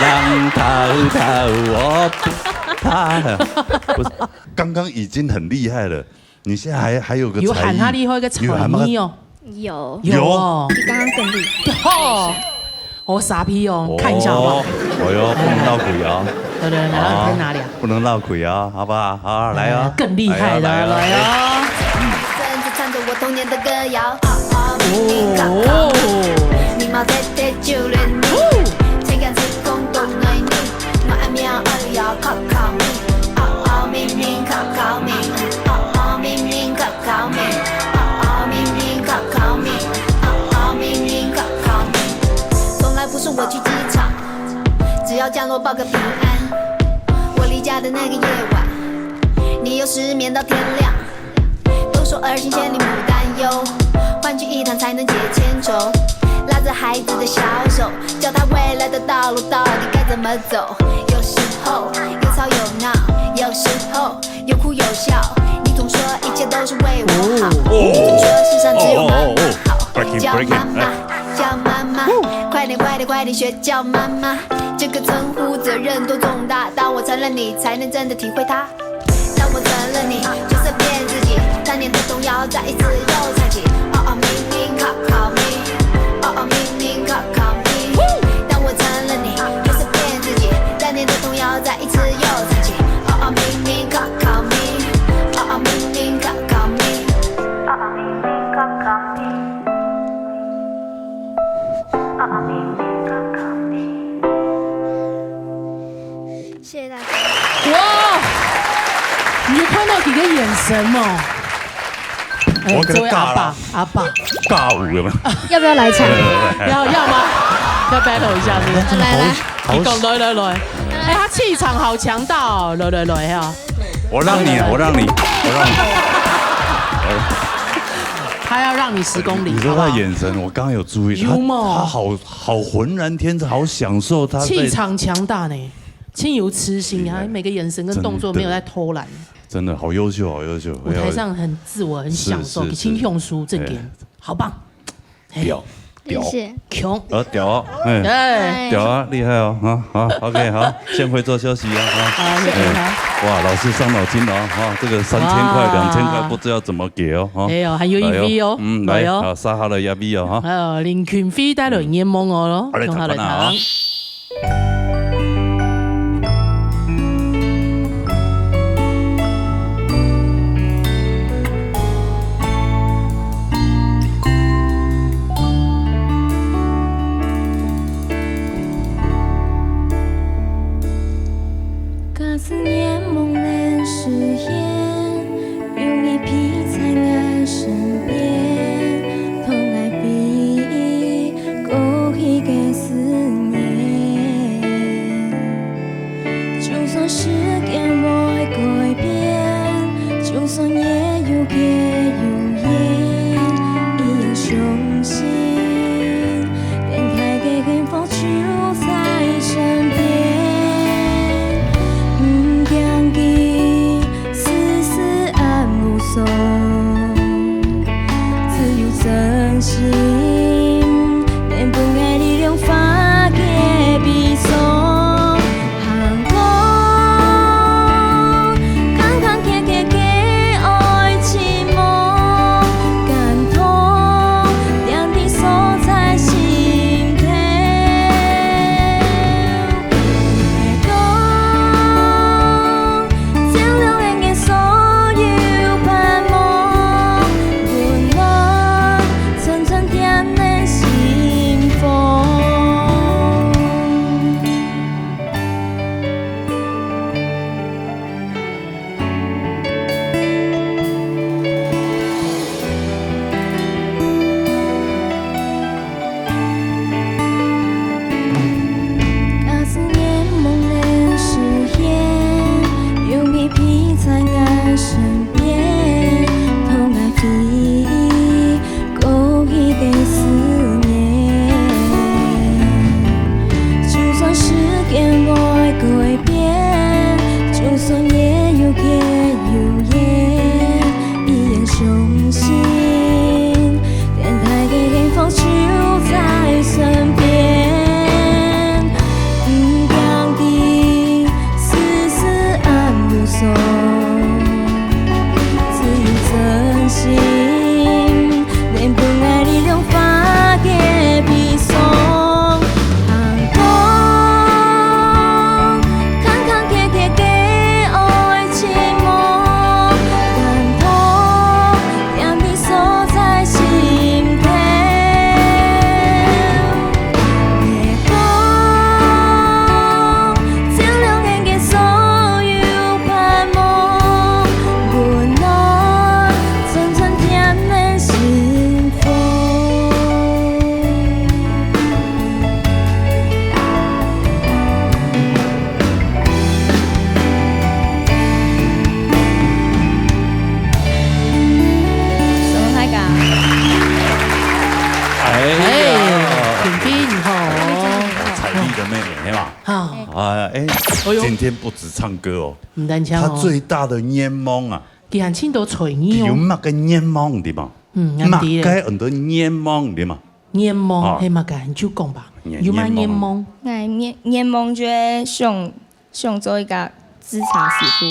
浪滔滔，我怕。不是，刚刚已经很厉害了， 你现在还，还有个才艺。有喊她厉害个才艺哦。有。有哦。有。比刚刚更厉害。哦，我傻逼哦，看一下好不好？哦，哎呦，不能闹鬼啊。对，对，对，哪里啊？啊，不能闹鬼啊，好不好？好，来啊。哎，更厉害的，来啊，来啊。来啊。哦。从来不是我去机场，只要降落报个平安。我离家的那个夜晚，你又失眠到天亮。都说儿行千里母担忧，换取一谈才能解千愁。拉着孩子的小手，教他未来的道路到底该怎么走。有时候有吵有闹，有时候 有哭有笑，你总说一切都是为我好，哦。你总说世上只有妈妈好。哦，哦，哦，breaking，breaking，叫妈妈，哎。叫妈妈，快点，快点，快点学叫妈妈。这个称呼责任多重大，当我承认你，才能真的体会它。当我承认你，就算骗自己，当年的童谣再一次又唱起。哦哦，咪咪，call call me，哦哦，咪咪，call call me。当我承认你，就算骗自己，当年的童谣再一次又唱起。哦哦，咪咪，call call me，哦哦，咪咪，call call me，哦哦，咪咪，call call me，哦哦，咪咪，call call me。谢谢大家。哇，你有看到几个眼神吗？哎，我跟他这位阿爸，尬了。阿爸。尬舞有没有？要不要来唱？要，要吗？要 battle 一下是不是？来，来。好，好。你讲，来，来，来。哎，他气场好强大哦，来，来，来哈。我让你啊，我让你，我让你。他要让你十公里，你说他好不好？眼神，我刚刚有注意，他，有吗？他好，好浑然天成，好享受他在气场强大呢，心有磁性啊，厉害。每个眼神跟动作没有在偷懒。真的。 真的好优秀，好优秀。舞台上很自我，很享受，是，是，是。轻松舒，正经，哎。好棒。哎。屌，屌。谢谢。强。啊，屌啊，哎。哎。屌啊，厉害哦，啊，好，OK，好，先回座休息啊，啊。好，谢谢，哎，好。哇，老师伤脑筋了啊，啊，这个三千块、哇。两千块不知道怎么给哦，啊。哎呦，还有一位哦，哎呦，嗯，来，来哦。好，杀好了一位哦，哈。还有林群飞带来愿望哦咯，好，来，用他来看啊。 大思念梦能实现，有你陪在我身边，同我回忆过去的思念。就算时间会改变，就算夜又夜又夜，依然相信，等待的幸福就在身边。 毋驚驚，世事暗無常，只有真心，能分𠊎力量化解悲傷。行過坎坎坷坷个愛情無感動，恬恬鎖在心頭。 光，照亮𠊎个所有盼望，溫暖，層層添滿心房。 假使愿望能实现，有你陪在我身边，同我回忆过去的思念。就算时间会改变，就算夜又夜又夜，依然相信，等待的幸福就在身边。毋驚惊，世事暗無常，只有真心，能分𠊎力量化解悲傷。行過坎坎坷坷个愛情無感動， 恬恬鎖在心頭。月光，照亮𠊎个所有盼望，溫暖，層層添滿心房。 送大家。哎呀，哎，婷婷吼。采丽的妹妹，嘿嘛？啊。哎，哎，哎呦。今天不止唱歌哦，毋單淨哦。她最大的愿望啊，佢還盡多才藝哦。有麼个愿望，對嗎？嗯，麼个很多愿望，對嗎？願望，啊。係麼个？你就講吧。願，有麼願望？願望？𠊎願，願望就係想 想做一個製茶師傅。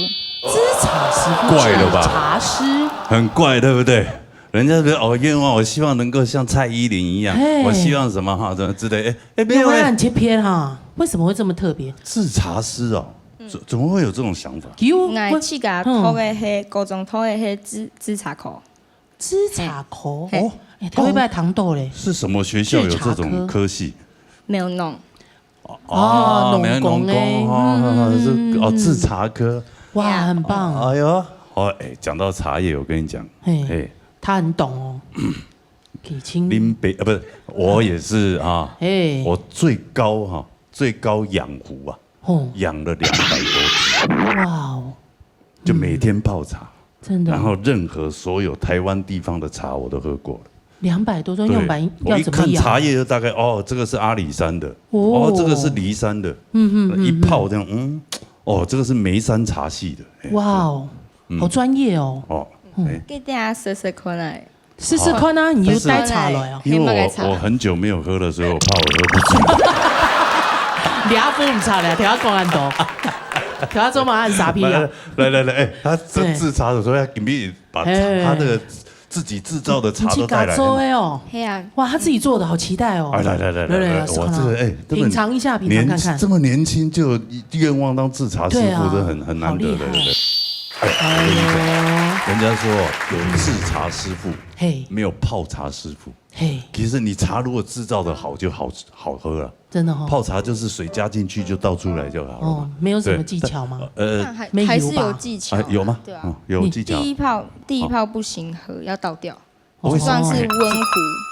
製茶師傅，怪了吧？製茶師。很怪，對不對？人家說，哦，愿望，我希望能夠像蔡依林一樣，嘿。我希望什麼哈，什麼之類。哎，哎，没有嘞。願望很特別哈，為什麼會這麼特別？製茶師哦，怎，怎麼會有這種想法？有，𠊎自家讀个係，嗯。高中讀个係製，製茶科。製茶科？嘿。哦，哎，他會不會糖豆嘞？是什麼學校有這種科系？製茶科。沒有弄。 哦，哦，農工的，沒有農工，哦，嗯，是，哦，製茶科。哇，很棒。哎呦，哦，哎，講到茶葉，我跟你講，嘿，嘿。他很懂哦。可以請。林北，呃，不是，我也是啊，嘿。我最高哈，最高養壺啊，吼。養了两百多只。哇哦。 就每天泡茶，嗯。真的。然后任何所有台湾地方的茶我都喝过了。两百多种样板，对，我一看茶叶就大概，哦，这个是阿里山的，哦。哦，这个是梨山的，嗯，嗯，嗯，一泡这样，嗯，哦，这个是梅山茶系的，哎，哇哦，嗯。好专业哦。哦，嗯。哎。给大家试试看啊。 试试看啊，你就帶茶來啊。但是因為我，我很久沒有喝了，所以我怕我喝不出。你阿夫毋差咧，聽我講恁多，聽我做嘛很傻逼啊。來，來，來，來，哎，他製，製茶的時候要準備把茶，哎。他的自己製造的茶都帶來。你自家做的哦。嘿啊。哇，他自己做的，好期待哦。哎，來，來，來，來，來，來，來，我這個，哎，根本品嘗一下，品嘗看看。年，這麼年輕就願望當製茶師傅，對啊，這很，很難得的，好厲害。對不對？哎，哎呦。人家说有制茶师傅，嘿，没有泡茶师傅。嘿，其实你茶如果制造得好，就好好喝了。真的哦。泡茶就是水加进去就倒出来就好了嘛。哦，没有什么技巧吗？对，呃，那还没有吧？还是有技巧啊，啊，有吗？对啊。嗯，有技巧。你第一泡，第一泡不行喝，要倒掉。哦，为什么？算是温壶。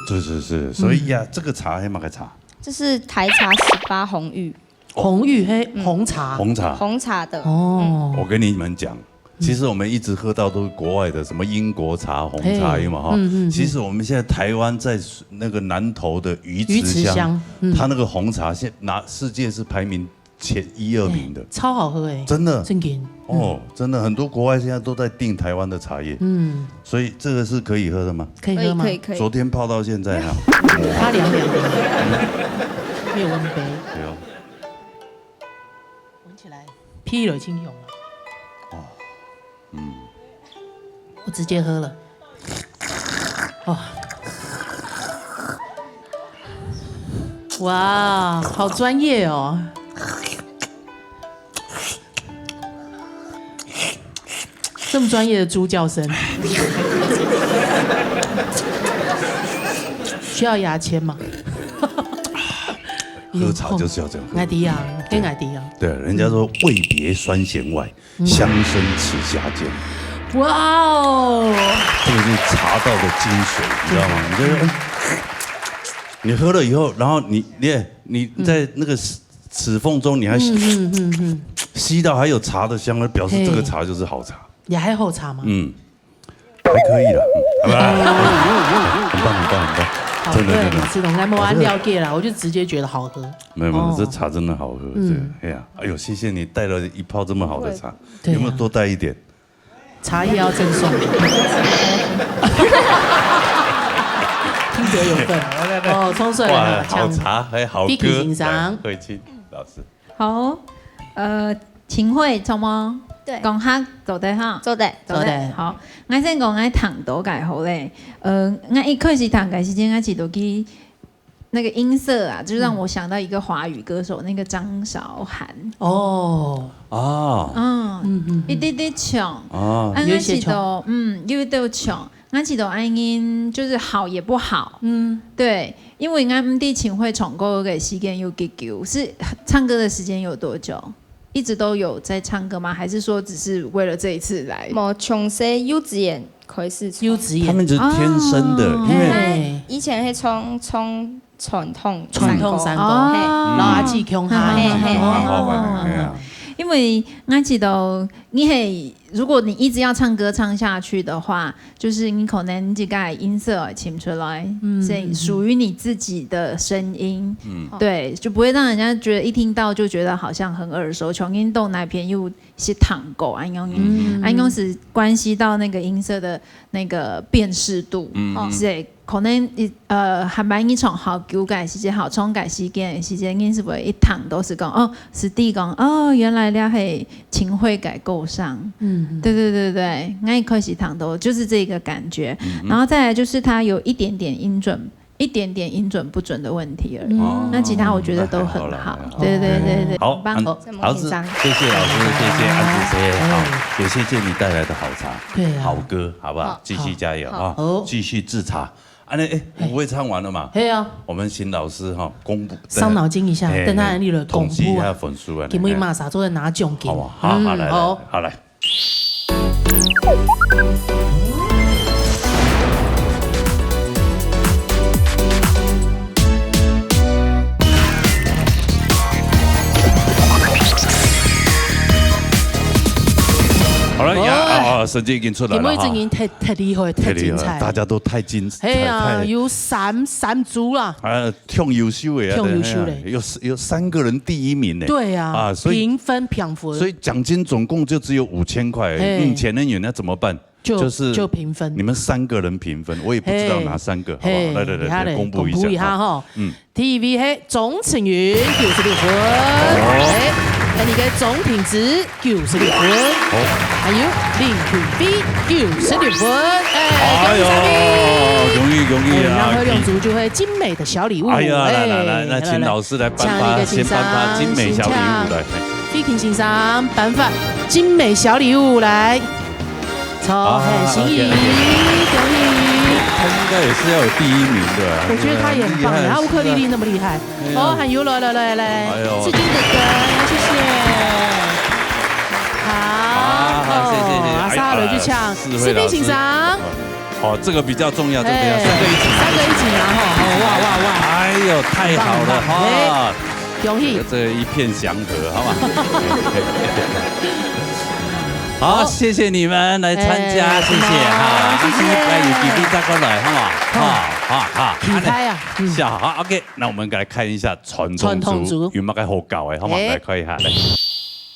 是是是，所以呀，嗯，这个茶还蛮个茶。这是台茶十八红玉。红玉，嘿，嗯，红茶。红茶。红茶的。哦。我跟你们讲，其实我们一直喝到都是国外的什么英国茶、红茶，嘿，有嘛哈？嗯嗯嗯。其实我们现在台湾在那个南投的鱼池乡，鱼池乡，嗯。它那个红茶现拿世界是排名前一二名的。哎，超好喝哎，真的。正经。哦，嗯。真的，很多国外现在都在订台湾的茶叶。嗯。所以这个是可以喝的吗？可以喝吗？可以可以可以。昨天泡到现在哈。它凉凉的，没有温杯。对哦。闻起来，屁了清雄啊。哦，嗯。我直接喝了。哦。哇，好专业哦。这么专业的猪叫声。需要牙签吗？喝茶就是要这样喝。我知啊，很我知啊。对，人家说味别酸咸外，嗯。香生齿颊间。哇哦！这个是茶道的精髓，你知道吗？你就是，哎，你喝了以后，然后你，你也，你在那个齿，齿缝中，你还吸，嗯，嗯，嗯，嗯。吸到还有茶的香味，表示这个茶就是好茶。嘿。也还好茶吗？嗯，还可以啦，嗯，好吧？很棒，很棒，很棒，好，真的，对，真的。老师，我还没完了解啦，我就直接觉得好喝。没有，没有，哦。这茶真的好喝，嗯。对，哎呀，哎呦，谢谢你带了一泡这么好的茶，不会。对啊。有没有多带一点？茶叶要赠送。听者有份。哦，冲出来了，哇，好茶，还好歌。Vicky先生。来，慧清老师。好，呃，清慧，做麼？對。講客做得哈？做得。做得。做得。好，𠊎先講𠊎聽到个好咧。呃，𠊎一開始聽个時間，𠊎試著佢 那個音色啊，就讓我想到一個華語歌手，那個張韶涵。哦。啊。嗯，嗯，嗯，嗯。一滴滴唱。啊。啊，有一些唱。𠊎試著，嗯，有一些唱。𠊎試著恁樣，就是好也不好。嗯。對，因為𠊎毋知清慧唱歌个時間有幾久，是唱歌的時間有多久？一直都有在唱歌嗎？還是說只是為了這一次來？無，從細幼稚園開始唱。幼稚園。他們就是天生的，哦。因為嘿。以前係唱，唱 傳統山歌。傳統山歌，哦。嘿。摎阿姊共下。嘿，嘿，嘿。哦。因為𠊎試著，你係，如果你一直要唱歌唱下去的話，就是你可能這個音色會唱出來，嗯，是屬於你自己的聲音。嗯。對，就不會讓人家覺得一聽到就覺得好像很耳熟，像恁樣哪片又係聽過，恁樣。嗯。恁樣係關係到那個音色的那個辨識度，嗯，嗯。是可能，呃，還蠻一場好久个時節，好唱个時間个時節，你係會一聽都係講，哦，係知講，哦，原來這係清慧个歌聲。嗯，嗯。對，對，對，對，𠊎一開始聽到就是這個感覺。嗯，嗯。然後再來就是它有一點點音準，一點點音準不準的問題而已。嗯。那其他我覺得都很好。嗯，那還好啦，還好。對，對，對，對，好，很棒。嗯，這麼緊張。好，謝謝老師，謝謝安子姐，好，嗯。也謝謝你帶來的好茶，對啊。好歌，好不好？好。繼續加油啊，好。好。繼續製茶。 按呢，欸，嘿。五位唱完了嘛？嘿啊。我們請老師哈，公布，傷腦筋一下，嘿，等下你來公布啊。統計一下分數啊，今晡日馬上就來拿獎金。好啊，好，好，嗯，來，來，好。好，來。好了，呀，哦。啊，啊，成績已經出來了哈。今晡日真經忒，忒厲害，忒精彩。忒厲害，大家都太精 嘿啊，太，太有三，三組啦。啊，挺優秀的啊，挺優秀的。嘿啊，有，有三個人第一名呢。對啊，啊，所以，評分，評分。所以獎金總共就只有五千塊而已。嘿。五千个銀，那怎麼辦？就，就是就平分。你們三個人平分，我也不知道哪三個，嘿，好不好？嘿，來，來，來，厲害嘞，來，公布一下，公布一下哈。哈。嗯。第一位係鍾晨雲，九十六分。哦。哎，第二个鍾品芝， 九十六分。好。還有林品飛，九十六分。哎，哎喲，恭喜三位。恭喜，恭喜啊！哎，然後兩組就會精美的小禮物。哎呀，來，來，來，哎，來，請老師來頒發，來，來，先頒發精美小禮物，請，請。來。飛琴先生頒發精美小禮物，來。好，啊，很心仪，OK，OK。恭喜。他应该也是要有第一名的啊，我觉得他也很棒，对啊，他乌克丽丽那么厉害。对啊。哦，还有，来，来，来，来，哎呦。志军哥哥，谢谢。好，好，好，谢谢，谢谢。哦，啊，下来就抢，哎呀，世飞老师。世飞先生。哦，这个比较重要，这个比较，哎，三个一起拿。三个一起拿，吼，好，哇，哇，哇。哎呦，太好了，很棒，很棒。哈。哎，恭喜。这，这一片祥和，好吗？好，好。谢谢你们来参加，哎，谢谢哈。好，谢谢。啊，下礼拜有机会再过来，好吗？好。好，好，好。期待啊，嗯。是啊，好，OK，那我们来看一下传统组传统组。有没有好搞的，好吗？哎。来看一下，来。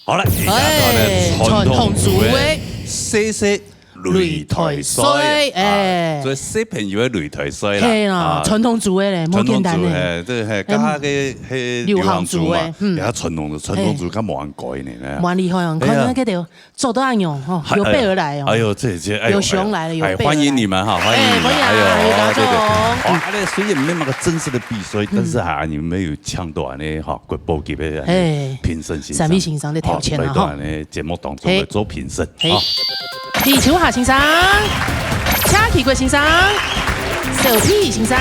好了，哎，传统组的，传统组的。谢谢。擂台賽，擂台赛，啊，哎。所以小朋友个擂台赛啦，嘿啦，啊，传统组个咧，无简单呢。传统组，嘿，这，嘿，嗯。跟那个，嘿，流行组个，流行组嘛，嗯。哎，传统的，传统组嘿。较无人改呢，哎。蛮厉害哦，你看哎呀。那个就做到恁样吼，还，由备而来哦。哎呦，这，这，哎呦，有熊来了，哎呦，有备而来。哎，欢迎你们哈，欢迎你们，哎，欢迎啊，哎呦，有大众。对，对。哦，啊，那虽然没那个正式的比赛，嗯。但是哈，你们有抢到呢，哈，国宝级的哎，评审先生，三位先生在跳前啊，哈。哦，拜托呢，节目当中的做评审，嘿。哈。 李秋霞先生、车启國先生、小P先生。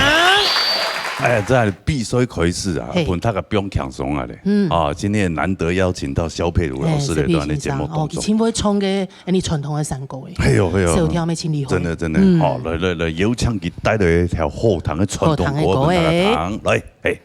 哎呀，这比赛开始啊，嘿。本大家不用轻松啊嘞。嗯。啊，今天难得邀请到萧佩如老师来到咱的节目当中。哎，小P先生，哦，佢真会唱个，哎，你传统的山歌诶。嘿哟，嘿哟。小跳妹真厉害。真的，真的。嗯。好，来，来，来，有请佢带来一条后堂的传统歌，后堂的歌诶。分大家听。来，嘿。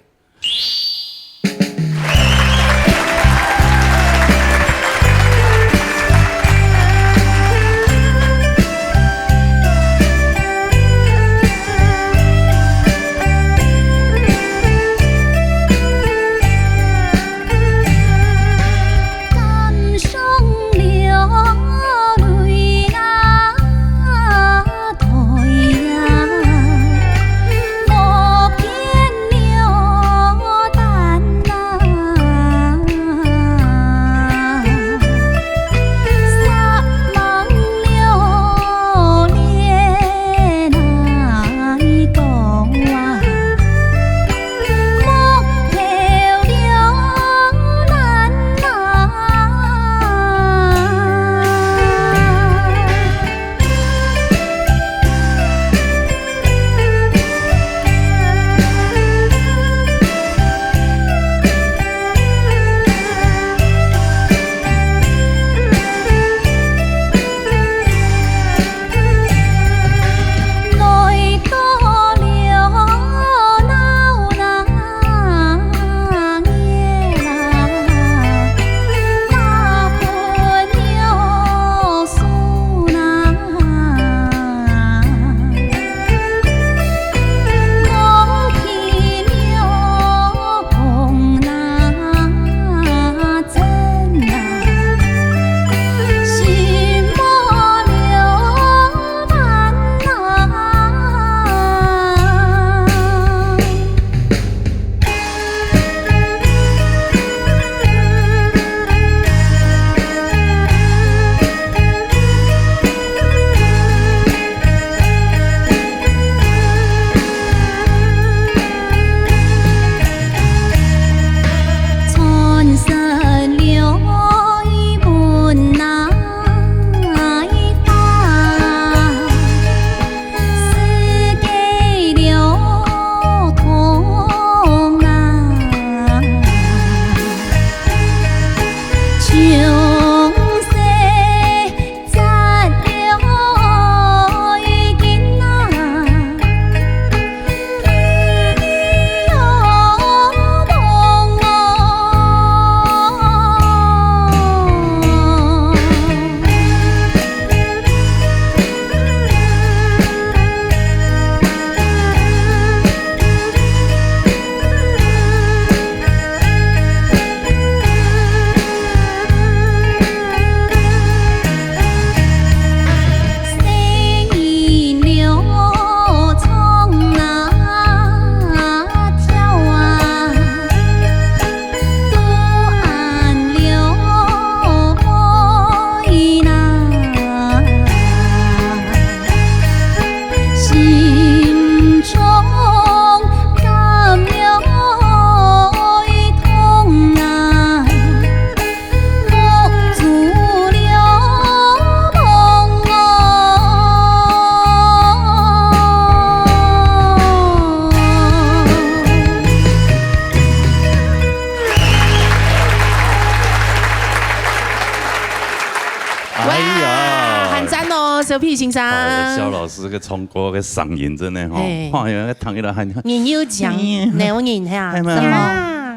哎呀，哇，很讚哦，小皮先生。哎，蕭老師个唱歌个聲音真的吼，嘿。哎呀，聽起來很，人有靚，哎呀。鳥人哈，哎呀，什麼？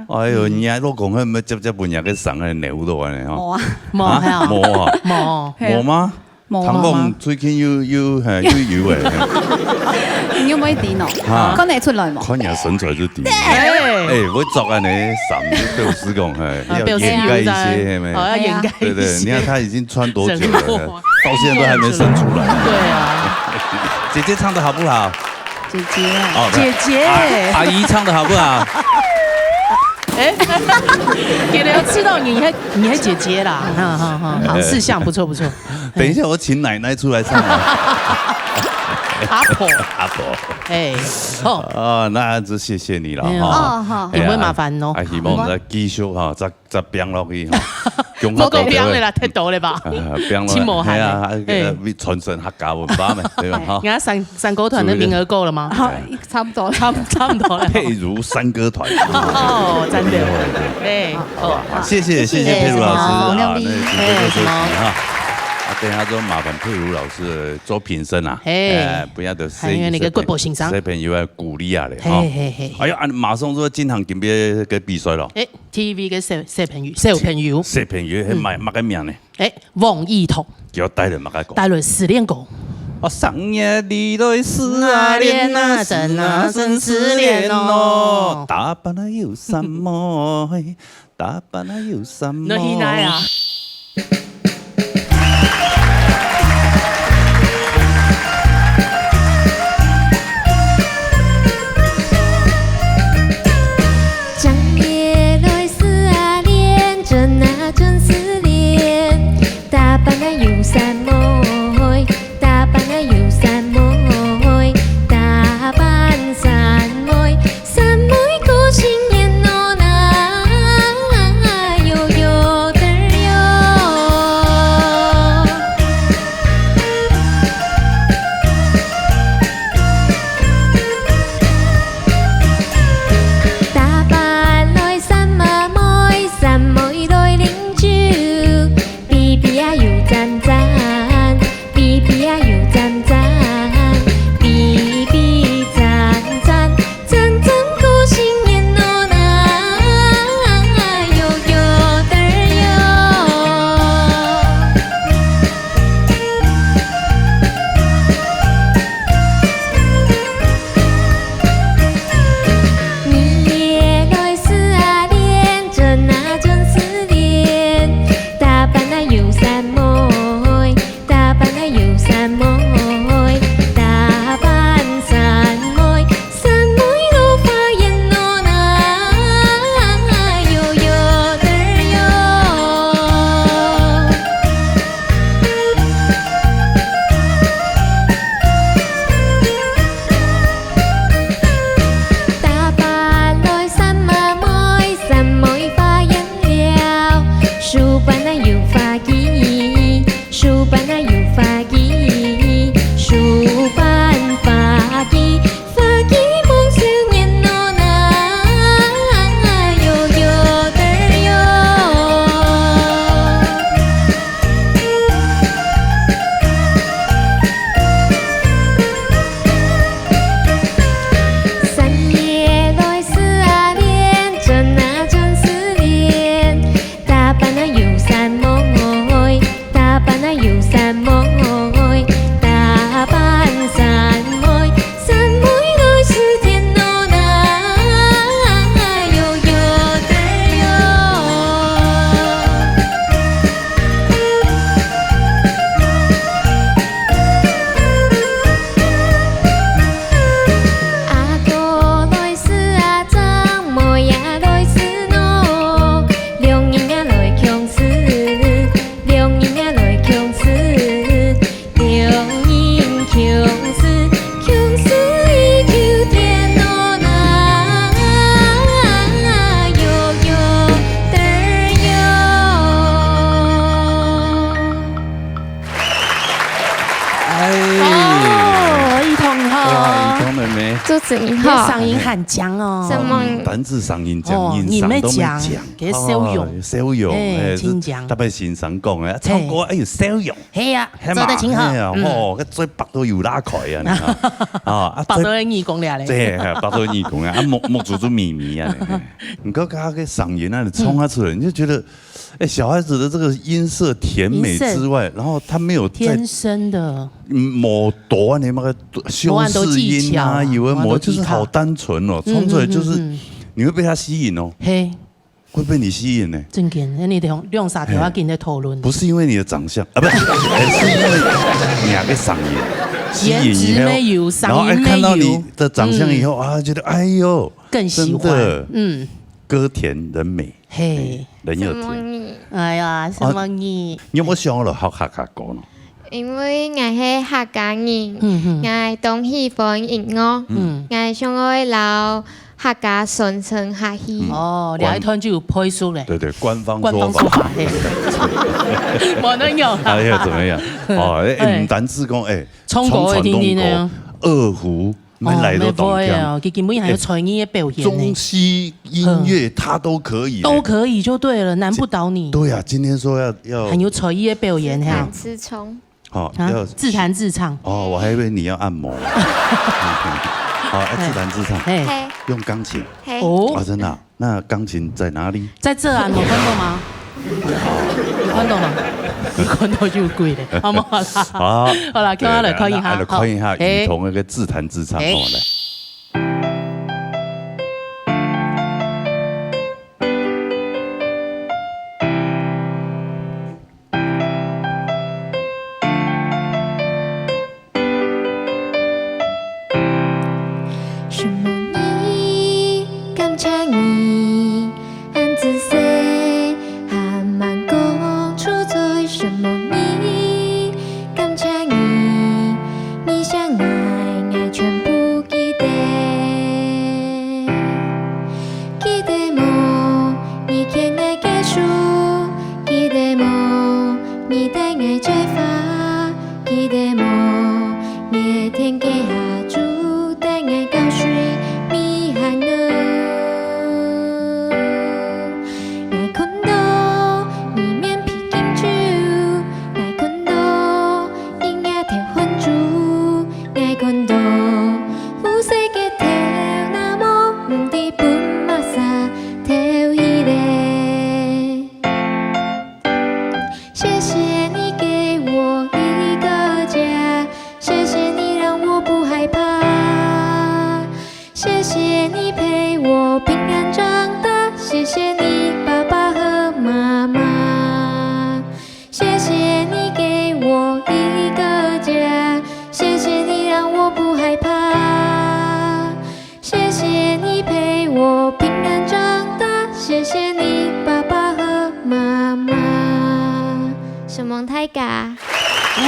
哎呦，你老公還沒接接分人个聲，還扭到安尼吼。無啊。無啊？無啊？無。無嗎？無啊。聽講最近又，又，嘿，又有誒。你有無一定哦？哈。看得出來無？看人身材就知。哎。哎，會著安尼衫就表示講，嘿，啊，要掩蓋一些，表示有在，嘿咩？哦，要掩蓋一些。對，對，你看他已經穿多久了，人肉啊。到現在都還沒生出來。對啊。姐姐唱得好不好？姐姐。哦，姐姐。阿，阿姨唱得好不好？哎，今天要吃到你，你還，你還姐姐啦，哈，哈，哈，好，四項，不錯，不錯。等一下，我請奶奶出來唱啊。阿婆。阿婆。哎，好。啊，那就謝謝你了，哎呀。哈。哦，好。哎呀，有沒有麻煩哦？啊，希望再繼續哈，再，再拼落去哈。無夠拼的啦，太多了吧？啊，拼落去。真無閒的。哎呀，啊，哎。傳承客家文化嘛，對吧？哈。人家山，山歌團的名額夠了嗎？好，差不多了。差不，差不多了。譬如山歌團。哦，真的。哎，好吧，好。好，謝謝，謝謝佩如老師啊，哎，什麼？那請多多休息哈。哎，什麼？啊，等一下就麻煩佩如老師做評審啊，哎，哎，不要得，還有那個國寶欣賞。小朋友要鼓勵啊嘞，哈。嘿，嘿，嘿。哎呀，啊，馬上就要進行今天的比賽了。哎，T V个小，小朋友，小朋友。小朋友，還買，嗯。麼个名呢？哎，王一彤。給我帶了麼个歌？帶了失戀歌。啊，三月裡來失啊戀啊，真啊真失戀哦。打扮啊又三妹，打扮啊又三妹。你去哪啊？妹妹。主持人好。你的嗓音很強哦。什麼？嗯，單止嗓音強，哦，人聲都無強。人也強，佢笑容。哦，笑容，哎，哎，真強。特別先生講的，唱歌，嘿。哎，有笑容。係啊，係嘛，做得真好。係啊，嗯。哦，該嘴巴都有拉開啊，你看。啊，啊，擘到你耳公了咧。對，擘到耳公啊，啊，目，目珠都眯眯啊，嘿。毋過佢个聲音啊，你唱啊出來，嗯。你就覺得，哎，小孩子的這個音色甜美之外，音色。然後他沒有在天生的。嗯，無多那個修飾音啊，無恁多技巧啊，有的無，無恁多技巧。就是好單純哦，嗯，唱出來就是，嗯，嗯，嗯。你會被他吸引哦。嘿。 會被你吸引呢。正經，恁樣兩，兩三條仔緊在討論。嘿。不是因為你的長相，啊，不是，哎，是因為你个聲音，吸引以後，顏值沒有，然後，哎，嗓音沒有。看到你的長相以後，嗯。啊，覺得，哎喲，更喜歡。真的，嗯。歌甜人美，嘿。人又甜。什麼你？哎呀，什麼你？啊，你有沒有想要學客家歌呢？ 因為𠊎係客家人，嗯，嗯。𠊎當喜歡音樂，嗯。𠊎想愛摎客家傳承下去。嗯。哦，官-你這段就有配合咧。對，對，官方說法。官方說法，嘿。無恁樣啦。哎呀，怎麼樣？哦，哎，哎。毋單止講，哎，唱歌會聽聽的啊。傳，傳統歌，二胡， 哦，乜來到當強。乜會哦，佢根本還有才藝个表現呢。哎，中西音樂他都可以呢。都可以就對了，難不倒你。對啊，今天說要，要很有才藝个表現哈。自彈自唱。好，啊，要自彈自唱。哦，我還以為你要按摩。好，要自彈自唱。嘿。嘿。用鋼琴。嘿。哦。啊，真的啊。 那鋼琴在哪裡？在這啊，你有看到嗎？有看到嗎？有看到就貴咧，好無？好啦。好。好啦，叫我來看一下，對，來，來看一下好。雨桐那個自彈自唱，嘿。好，來。記得無？你牽𠊎个手，記得無？你帶𠊎摘花，記得無？熱天个下晝，帶𠊎到水尾行路。𠊎看到你面皮金酒，𠊎看到你額頭汗珠，𠊎看到 烏色个頭那毛，毋知分麼儕偷去咧。謝謝你給我一個家，謝謝你讓我不害怕。謝謝你陪我平安長大，謝謝你爸爸和媽媽。 謝謝你給我一個家，謝謝你讓我不害怕，謝謝你陪我平安長大，謝謝你爸爸和媽媽。承蒙大家。愛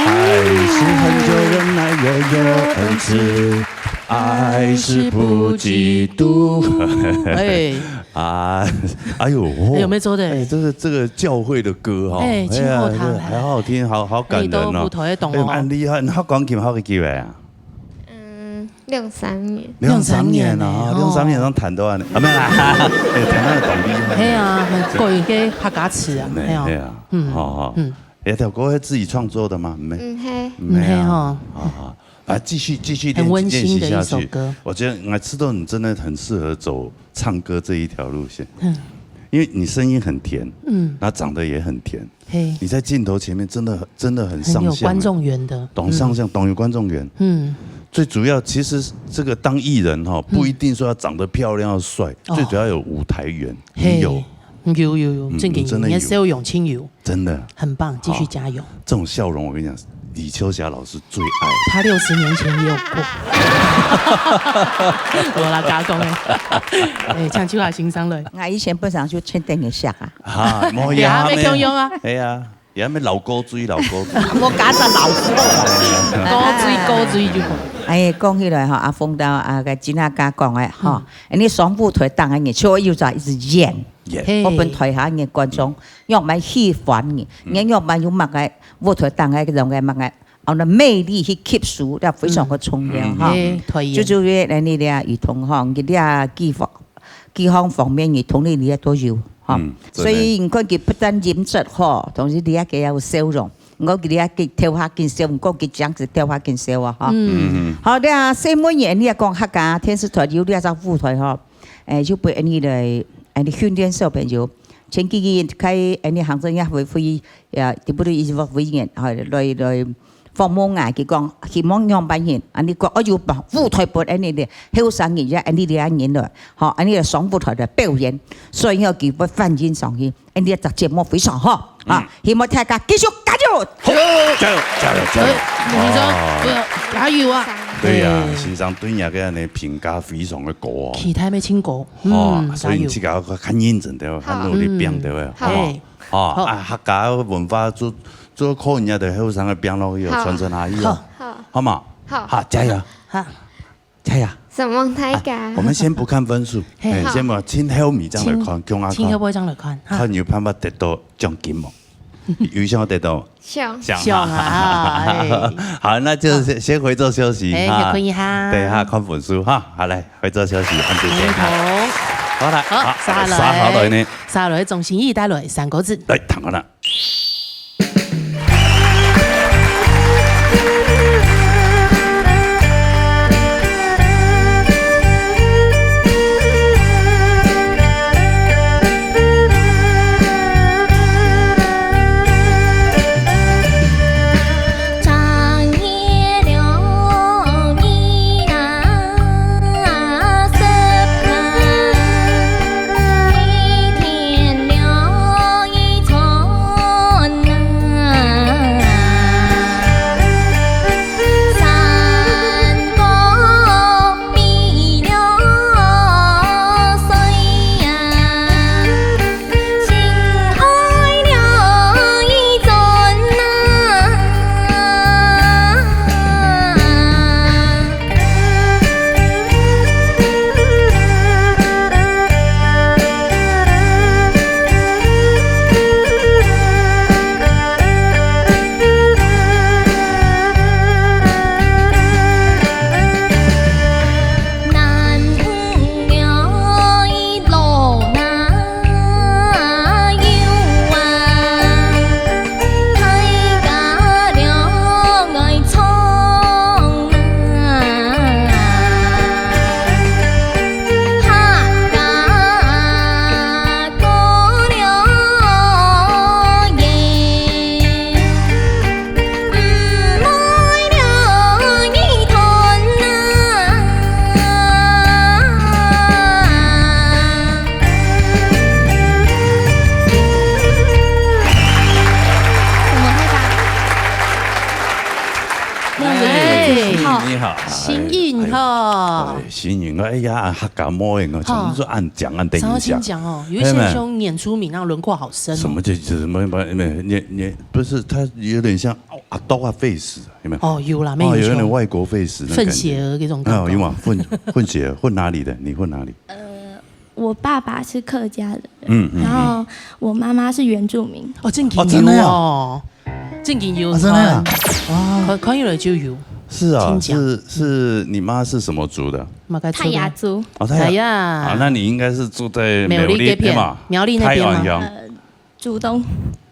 是恆久忍耐又有恩慈，愛是不嫉妒。哎。 啊，哎喲，哦，哎喲，沒錯的。哎，這個，這個教會的歌哈，哎，哎呀，這個好好聽，好，好感人哦。哎，都不同的懂哦。哎，蠻厲害，你學鋼琴學幾久啊？嗯，兩三年。兩三年啊，兩三年哦。兩三年正彈到恁樣，啊，沒有啦，哎，彈到當厲害。嘿啊，還過一個客家詞啊，哎，嘿啊，嘿啊，嗯，好，好。嗯。哎，這條歌是自己創作的嗎？沒，嗯，嘿。沒啊。沒有。好，好。 啊，繼續，繼續練，很溫馨的一首歌。練習下去。我覺得，我知道你真的很適合走唱歌這一條路線。嗯。因為你聲音很甜，嗯。那長得也很甜。嘿。你在鏡頭前面真的很，真的很上相欸。很有觀眾緣的。當上相，嗯。當有觀眾緣。嗯。最主要，其實這個當藝人哈，嗯。不一定說要長得漂亮、要帥，哦。最主要有舞台緣，嘿。你有。有，有，有，嗯，正經，你真的有。你的笑容盡有。 真的。很棒，繼續加油。好，這種笑容，我跟你講，李秋霞老師最愛。她六十年前也有過。無啦，假講的。哎，唱秋霞先生了。𠊎以前本身就真得人惜啊。哈，無也還沒共樣啊。哎呀，也還沒老古錐，老古錐。無假設老古錐。古錐，古錐就好。哎，講起來哈，阿峰到啊，个今下家講的哈，嗯。你上舞台當然你就又在一直演。 演。嘿。我分台下个觀眾，嗯。仰般喜歡你，嗯。你仰般有麼个舞台當个種个麼个哦，那魅力去吸收，這非常个重要哈。嗯，嗯，嗯。欸，對耶。就，就係恁呢咧，兒童哈，佢這幾方，幾方方面，兒童个這都有哈。嗯，真的。所以你看佢不但音質好，同時佢也个有笑容。毋過佢這个頭下緊笑，毋過佢講係頭下緊笑啊哈。嗯。嗯，嗯。好，這細妹人，你也講客家電視台有這隻舞台哈。 誒，就分𠊎俚來，𠊎俚訓練小朋友。前幾日開𠊎俚行政院會議，也，特別係委員，吼，來，來訪問啊，佢講希望仰般形，恁呢講，哦，有舞台分𠊎俚个後生人，也𠊎俚這人來，吼，恁呢來上舞台來表演，所以吼，佢會反映上去，𠊎俚這節目非常好。 啊，嗯。希望大家繼續加油！好，加油，加油，加油！哎，你說，哦。對，加油啊！對呀，哎。先生對你个恁呢評價非常个高哦。期待要盡高。哦，嗯，所以你自家要較認真點，加油。較努力拚點，嗯。好不好？哎。哦，好。啊，客家文化就，就靠你个後生个拚落去哦，好。傳承下去哦。好。好嘛？好。好，加油！好。 加油！承蒙大家。啊，我們先不看分數，嘿。哎，好。先不，盡後尾正來看，盡，共下看。盡後尾正來看，哈。看有辦法得到獎金無？有想得到？想。想哈。想啊，哎。好，那就先，哎。先回座休息，哎，哈。歇睏一下。等一下看分數，哈。好，來，回座休息，恁仔細，哈。好。好，來，好，好，續下來，續下來呢？續下來，鍾心怡帶來三個字。來，聽看啦。 哎，你好。你好。新颖哈。哎，新颖，哎呀，客家妹哦，哈。全部都恁靚，恁得人惜。超新講哦，有一些人像原住民那樣輪廓好深哦。什麼叫，什麼，什麼，你，你，不是，他有點像阿斗啊face，有沒有？哦，有啦，哦，有點外國face那種感覺。混血兒那種感覺。啊，有嗎？混，混血兒，混哪裡的？你混哪裡？呃，我爸爸是客家人，嗯，嗯，嗯。然後我媽媽是原住民。哦，正經有哦。哦，真的啊？哦。正經有，啊，真的啊？看，哇。看，看起來就有。是啊，真假。是，是，你媽是什麼族的？馬該族的。泰雅族。哦，泰雅。泰雅。啊，那你應該是住在苗栗，苗栗這片，對嗎？苗栗那邊嗎？泰安鄉。呃， 竹東。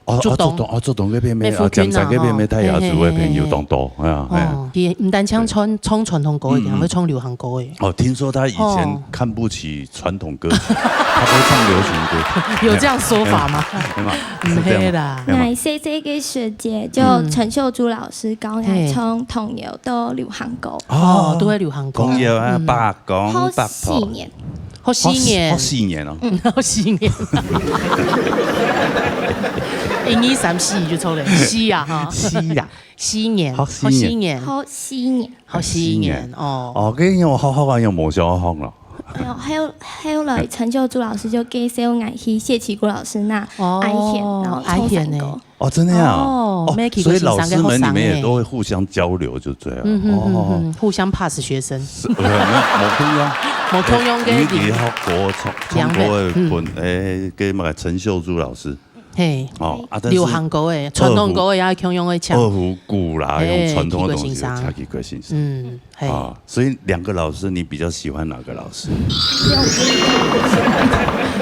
哦，竹東。哦，竹東，哦，竹東該片咩？咩附近啊，哦，江西該片咩？吼。泰雅族个朋友當多，嘿，嘿，嘿，嘿。啊，嘿。哦，佢毋單淨唱，唱傳統歌个，嗯，嗯。還會唱流行歌个。哦，聽說他以前，哦，看不起傳統歌曲，他都唱流行歌。有這樣說法嗎？沒有，沒有，是這樣嗎？毋係啦。沒有嗎？𠊎細細个時節，就，嗯，陳秀珠老師教𠊎，嘿，唱童謠到流行歌。哦，都係流行歌。童謠啊，嗯。伯公，好，伯婆。四年。 好四年。好，好四年哦。嗯，好四年。一二三四就出來，四啊哈。四啊。四年，好四年。好四年。好四年。好四年，哦。哦，跟你有好好玩，有無小好了？哎喲，後，後來陳秀珠老師就介紹𠊎去謝其國老師那，哦，哀絃，然後唱山歌。哀絃呢？ 哦，真的啊？哦，哦，沒去過，所以老師們你們也都會互相交流，就對了。嗯，嗯，嗯，哦，嗯，互相pass學生。是，呃，沒有，沒共樣。沒共樣个領域。哎，你，你好，國唱，兩類，唱歌的，嗯。哎，跟那個陳秀珠老師。嘿，哦，啊，但是流行歌的、傳統歌的也共樣會唱。二胡鼓啦，嘿，用傳統的東西，唱去過先生。嗯，嘿。啊，所以兩個老師，你比較喜歡哪個老師？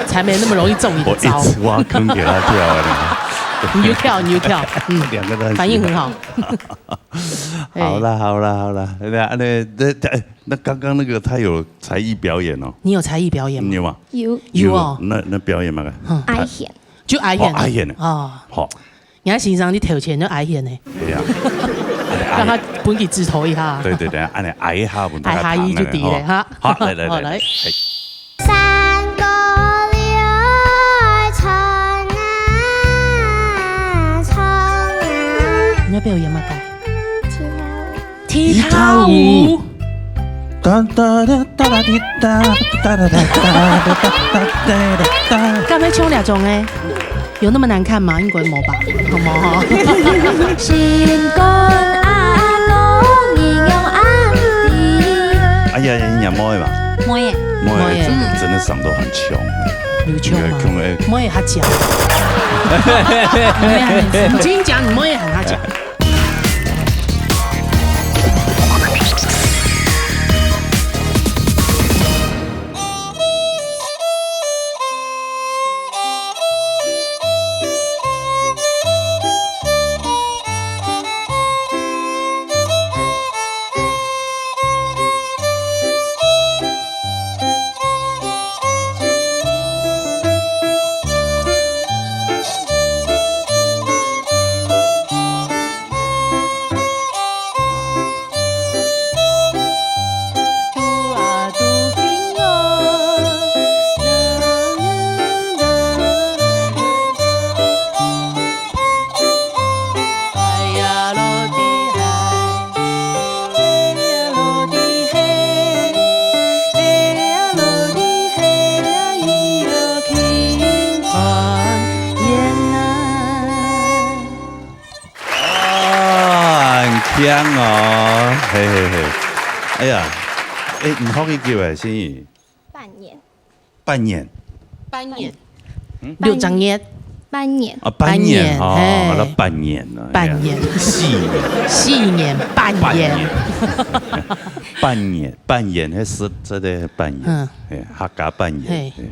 才沒那麼容易中你的招。我一直挖坑給他跳啊，你看。你就跳，你就跳，嗯，兩個都很喜歡。反應很好。嘿。好啦，好啦，好啦，那，那，那，那剛剛那個他有才藝表演哦。你有才藝表演嗎？你有嗎？有。有哦。那，那表演嘛？嗯。阿賢。就阿賢。哦，阿賢。哦。好。 人家先生你頭前就矮一點呢，對呀。讓他分佢指頭一下。對對對，恁樣矮一下，分他矮一下佢就知了哈。好，來來來，好，來。嘿。山歌流，唱啊唱啊。你要表演麼个？踢踏舞。踢踏舞。 哒哒哒哒啦滴哒，哒哒哒哒哒哒哒哒哒。敢會唱這種欸？有那麼難看嗎？應該無吧，好無吼？心肝阿公，人樣阿弟。哎呀，你若妹嘛？妹仔。妹仔，妹仔。真的，真的嗓都很強。有強嗎？有強欸。妹仔較強。你真講，你妹仔很較強。 啊，很強哦，嘿嘿嘿。哎呀，哎，你學幾久啊，心怡？半年。半年？半年。嗯？六隻月？半年。啊，半年，半年，哦，嘿。好了，半年了，半年。哎呀，四年。四年，半年。半年。半年，半年，那是真的半年，嗯。哎，客家半年，嘿。哎。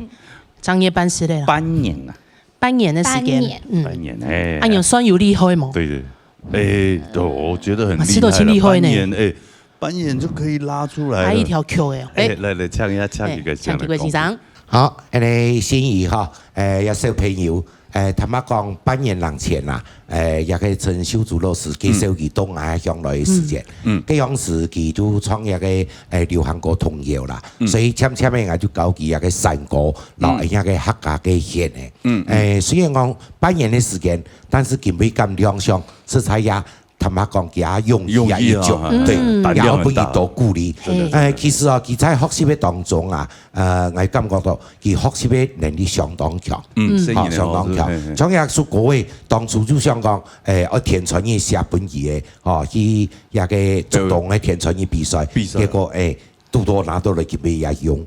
正月半時的啦。半年啊。半年的時間，半年。嗯。半年，哎。啊，你算有厲害無？對，對。哎，對，我覺得很厲害了，啊，這都真厲害呢。半年，哎，半年就可以拉出來了。還一條曲的哦。哎，哎。來，來，唱一下，唱一個，哎，唱一個，唱一個，先生。好，恁樣心怡哈，哎，這小朋友，哎，坦白講，半年零前啦，哎，也可以陳秀珠老師介紹佢到𠊎鄉來个時間。嗯。嗯。該央時佢就創一個，哎，流行歌童謠啦，嗯。所以漸漸个𠊎就教佢這個山歌，然後嗯。那個客家个弦个。嗯，嗯。哎，雖然講半年个時間，但是佢會敢亮相，實在也 坦白講，佢也容易啊，容易啊，一種，嗯。對，嗯。也要分佢多鼓勵。膽量很大。真的，真的。呃，其實啊，佢在學習个當中啊，呃，𠊎感覺到佢學習个能力相當強。嗯，嗯。哦，相當強。嘿，嘿。像耶穌各位當初就想講，誒，愛填詞人寫分佢个，哦，去那個竹東个填詞人比賽，比賽。結果，誒，堵到拿到了，佢也用。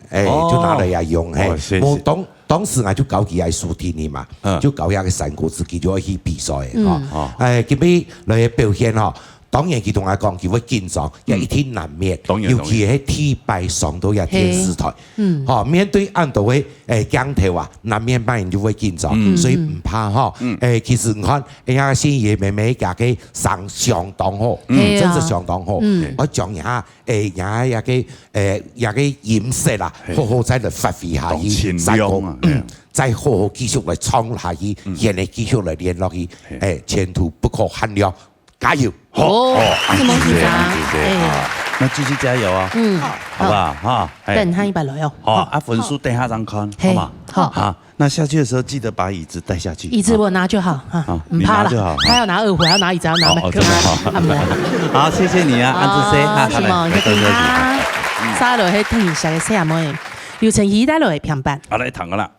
誒，哦。就拿來也用，嘿。哦，是，是。無，當，當時𠊎就教佢愛書聽个嘛，嗯。就教佢个三國志，佢就愛去比賽个，嗯。吼。哦。誒，今日來表現吼，當然佢同𠊎講，佢會緊張，嗯。也一定難免，當然，尤其係第一擺上到這電視台，嘿。嗯。吼，面對恁多个，誒，鏡頭啊，難免嘛人就會緊張，嗯。所以毋怕吼。嗯。誒，其實你看，人家心怡妹妹佢个聲相當好，嗯。係啊。真係相當好。嗯。𠊎講一下， 誒，也，也个，誒，也个音色啦，嘿。好好再來發揮下去，當清亮啊，三個，嗯，嘿。再好好繼續來唱下去，嗯。現在繼續來練落去，嘿。誒，前途不可限量，加油！好，哦，哦，恁仔細，謝謝，恁仔細，哎。啊，那繼續加油啊，嗯，好不好？好。哈，哎。等下一擺來哦。好，好。啊，分數等下正看，嘿，好嗎？好。好。 那下去的時候記得把椅子帶下去。椅子我拿就好，哈，啊，毋怕啦。你拿就好，哈。他要拿二胡，還要拿椅子，還要拿麥克風。哦，哦，真的好。啊，無。好，謝謝你啊，好，恁仔細，啊，是無？好，來，你看聽聽。來，多謝你。嗯。接落去聽一下个細阿妹，劉承希帶來个評判。好，來，聽个啦。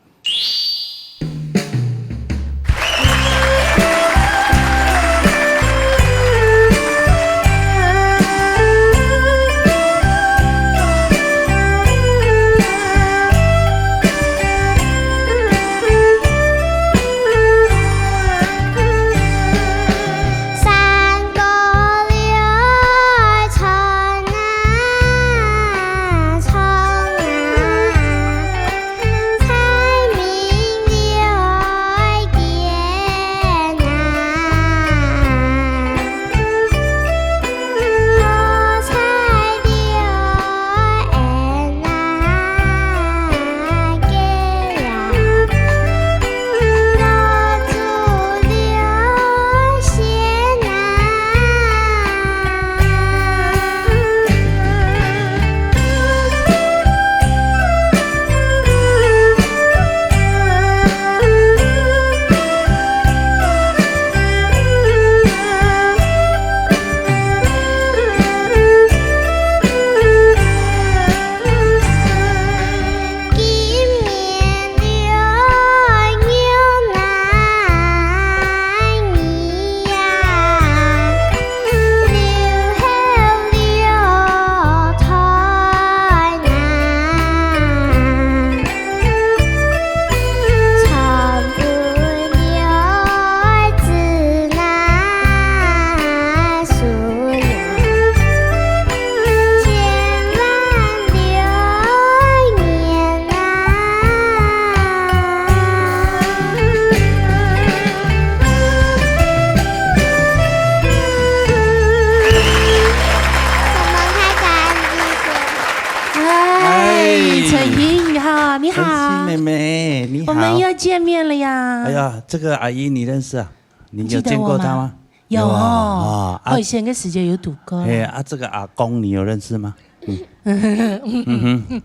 我们又见面了呀。哎呀，这个阿姨你认识啊？你有见过她吗？记得我吗？有哦，有啊，啊，啊。我以前跟时间有赌过啦。哎，啊，这个阿公你有认识吗？嗯。嗯哼。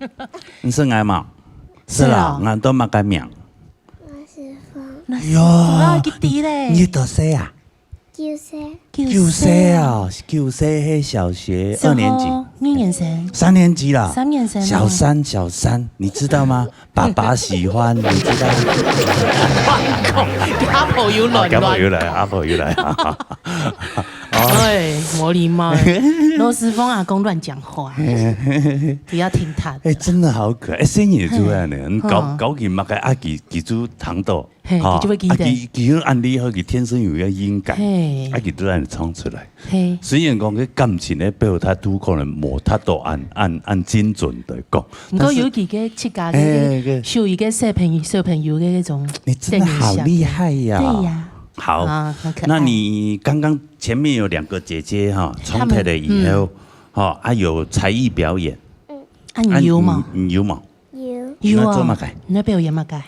你是俺吗？是啊。是啦，俺都没改名。我是风。那是有啊，风啊，弟弟嘞。你多岁啊？ 九岁。九岁啊，九岁，嘿，小学二年级。是哦，二年生。三年级啦。三年生哦。小三，小三，你知道吗？爸爸喜欢，你知道吗？阿婆又亂亂。阿婆又來，阿婆又來。哎，無禮貌欸。老師傅阿公亂講話，不要聽他的。哎，真的好可愛。哎，聲音也出來呢，嗯。搞，搞緊嘛，該阿吉，吉豬糖豆。 嘿，吼，佢就會記得。啊，佢，佢个恁厲害，佢天生有一个音感，嘿。啊，佢都能唱出來。嘿。雖然講个感情个表達都可能無達到恁，恁，恁精準的講，毋過有幾个自家个，嘿，个。屬於个小朋友，小朋友的那種，你真的好厲害呀。對呀。好，啊，好可愛。那你剛剛前面有兩個姐姐哈，她們，衝突了以後，嗯。哈，啊，有才藝表演。嗯。啊，你有嗎？啊，你，你有嗎？有。有啊。你在做麼个？你在表演麼个？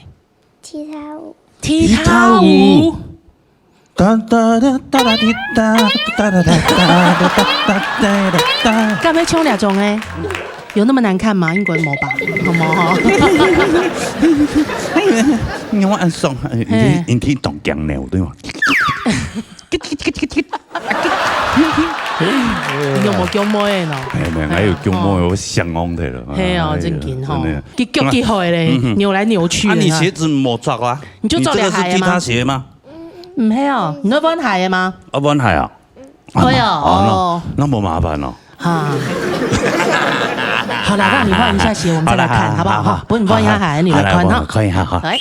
踢踏舞。踢踏舞？踢踏舞？哒哒哒哒哒滴哒，哒哒哒哒哒哒哒哒哒。敢會唱那種欸？有那麼難看嗎？應該無吧？好無吼？你看恁爽，你，嘿。你去當強呢，對嗎？ 你有無強妹的喏？哎，沒有，還有強妹，哦。我想講的了。嘿哦，哎呀，正經吼。真的。佢腳幾好的嘞，嗯哼。扭來扭去的呢。啊，你鞋子沒穿啊？你就做兩鞋的嗎？你這個是踢踏鞋嗎？毋係哦，你愛換鞋的嗎？啊，換鞋啊？對哦，啊，那，哦。那麼麻煩哦。啊。好啦，讓你換一下鞋，我們再來看，好啦，好不好？好，好，好。不，你換一下鞋，好，好。你來看哈。好，來，我們看一下哈。來。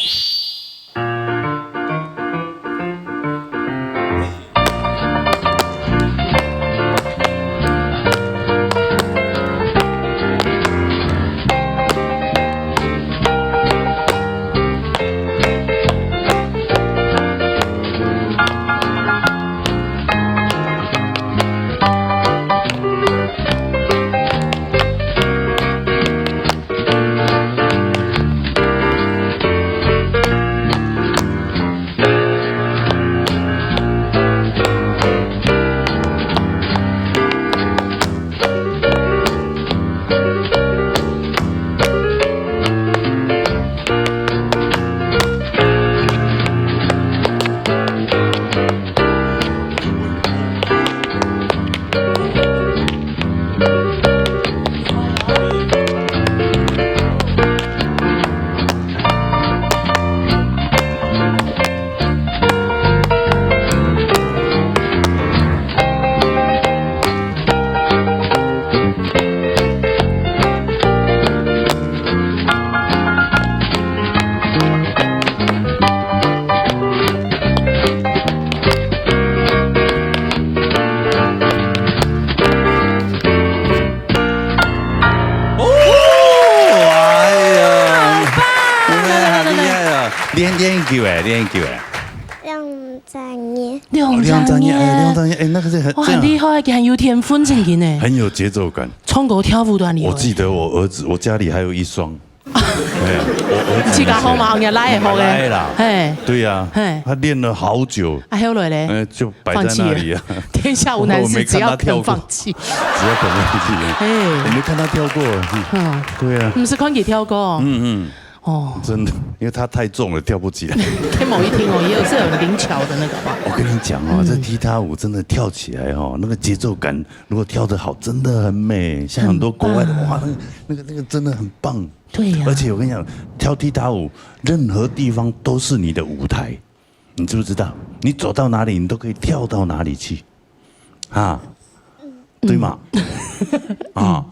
哦，哎呀，好棒！來，來，來，來，來。厲害啊！練，練幾久欸？練幾久欸？兩三年。兩三年。哦，兩三年，哎，兩三年，哎，那個是很，哇，這樣很厲害，很有天分，正經欸。很有節奏感。唱歌跳舞都很厲害。我記得我兒子，我家裡還有一雙。 哎，我兒子以前自家好嘛，人家拉會好个。拉啦。嘿。對呀，嘿。他練了好久，啊，後來咧？哎，就擺在那裡啊。放棄了。天下無難事，只要肯放棄。只要肯放棄。嘿。我沒看他跳過。嗯。對啊。毋係看佢跳過。嗯，嗯。哦。真的，因為他太重了，跳不起來。天某一天哦，也有，是很靈巧的那個吧。我跟你講哦，嗯。這踢踏舞真的跳起來哦，那個節奏感，如果跳得好，真的很美。像很多國外的，很棒。哇，那個，那個，那個真的很棒。 對呀。而且我跟你講，跳踢踏舞，任何地方都是你的舞台，你知不知道？你走到哪裡，你都可以跳到哪裡去，啊，對嗎？啊，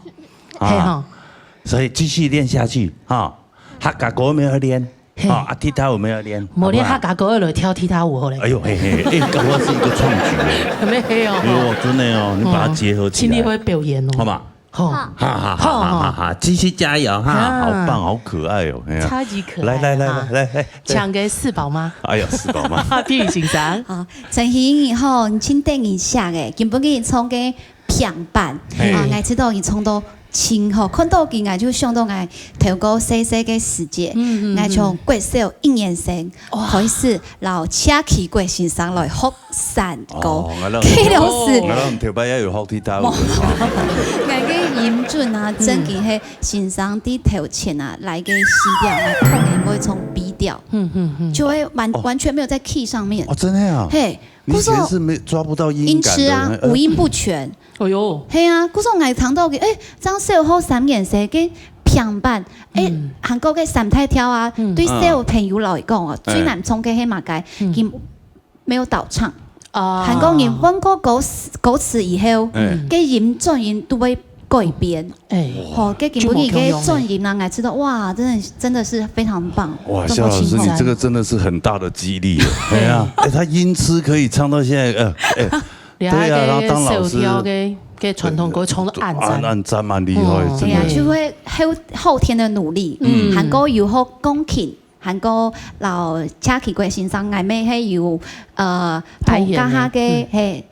啊，嘿吼。所以繼續練下去，啊，客家歌有沒有練？嘿。啊，啊，踢踏舞有沒有練？無練，好不好？客家歌就來跳踢踏舞好咧。哎呦，嘿，嘿，哎，搞不好是一個創舉哦。沒有。哎呦，真的哦，你把它結合起來。哦，盡力會表演哦。好嗎？ 好。好，好，好，好，好，好，好，繼續加油哈，啊。好棒，好可愛哦，哎呀。超級可愛的哈。來，來，來，來，來，來。搶個四寶媽。哎呀，四寶媽。地理先生。好，陳希穎吼，你真得人惜欸，今晡日你唱个平板，嘿。啊，𠊎知道你唱到親吼，看到佢，𠊎就想到𠊎頭過細細个時節，嗯，嗯，𠊎從國小一年生開始，摎謝啟國先生來學山歌。哦，𠊎摎，該當時，𠊎摎頭擺也有學踢踏舞。𠊎个音準啊，真个係先生在頭前啊，來个時節，𠊎可能會唱B調，嗯，嗯，嗯。就會完，哦。完全沒有在key上面。哦，真的啊？嘿，你以前是沒，抓不到音感的，音痴啊，哎，五音不全。 哎喲。係啊，故所𠊎聽到个，誒，正小學三年生个平板，誒，嗯。還過个三大調啊，嗯。對小朋友來講哦，嗯。最難唱个係麼个？嗯。佢沒有導唱。啊。還過你問過歌詞，歌詞以後，嗯。个音轉音都會改變。哎。吼，个根本个轉音啊，就無共樣了。𠊎知道，哇，真的，真的是非常棒，哇，這麼清楚。蕭老師，你這個真的是很大的激勵耶。哎呀，哎，他音痴可以唱到現在，呃，哎， 對啊，然後當老師，小調个，个傳統歌唱到恁讚。恁，恁讚，蠻厲害，哦。真的。對啊，就係後，後天个努力，嗯。還過有學鋼琴，還過摎謝啟國先生，𠊎乜係有，呃，同家下个，嗯。嘿，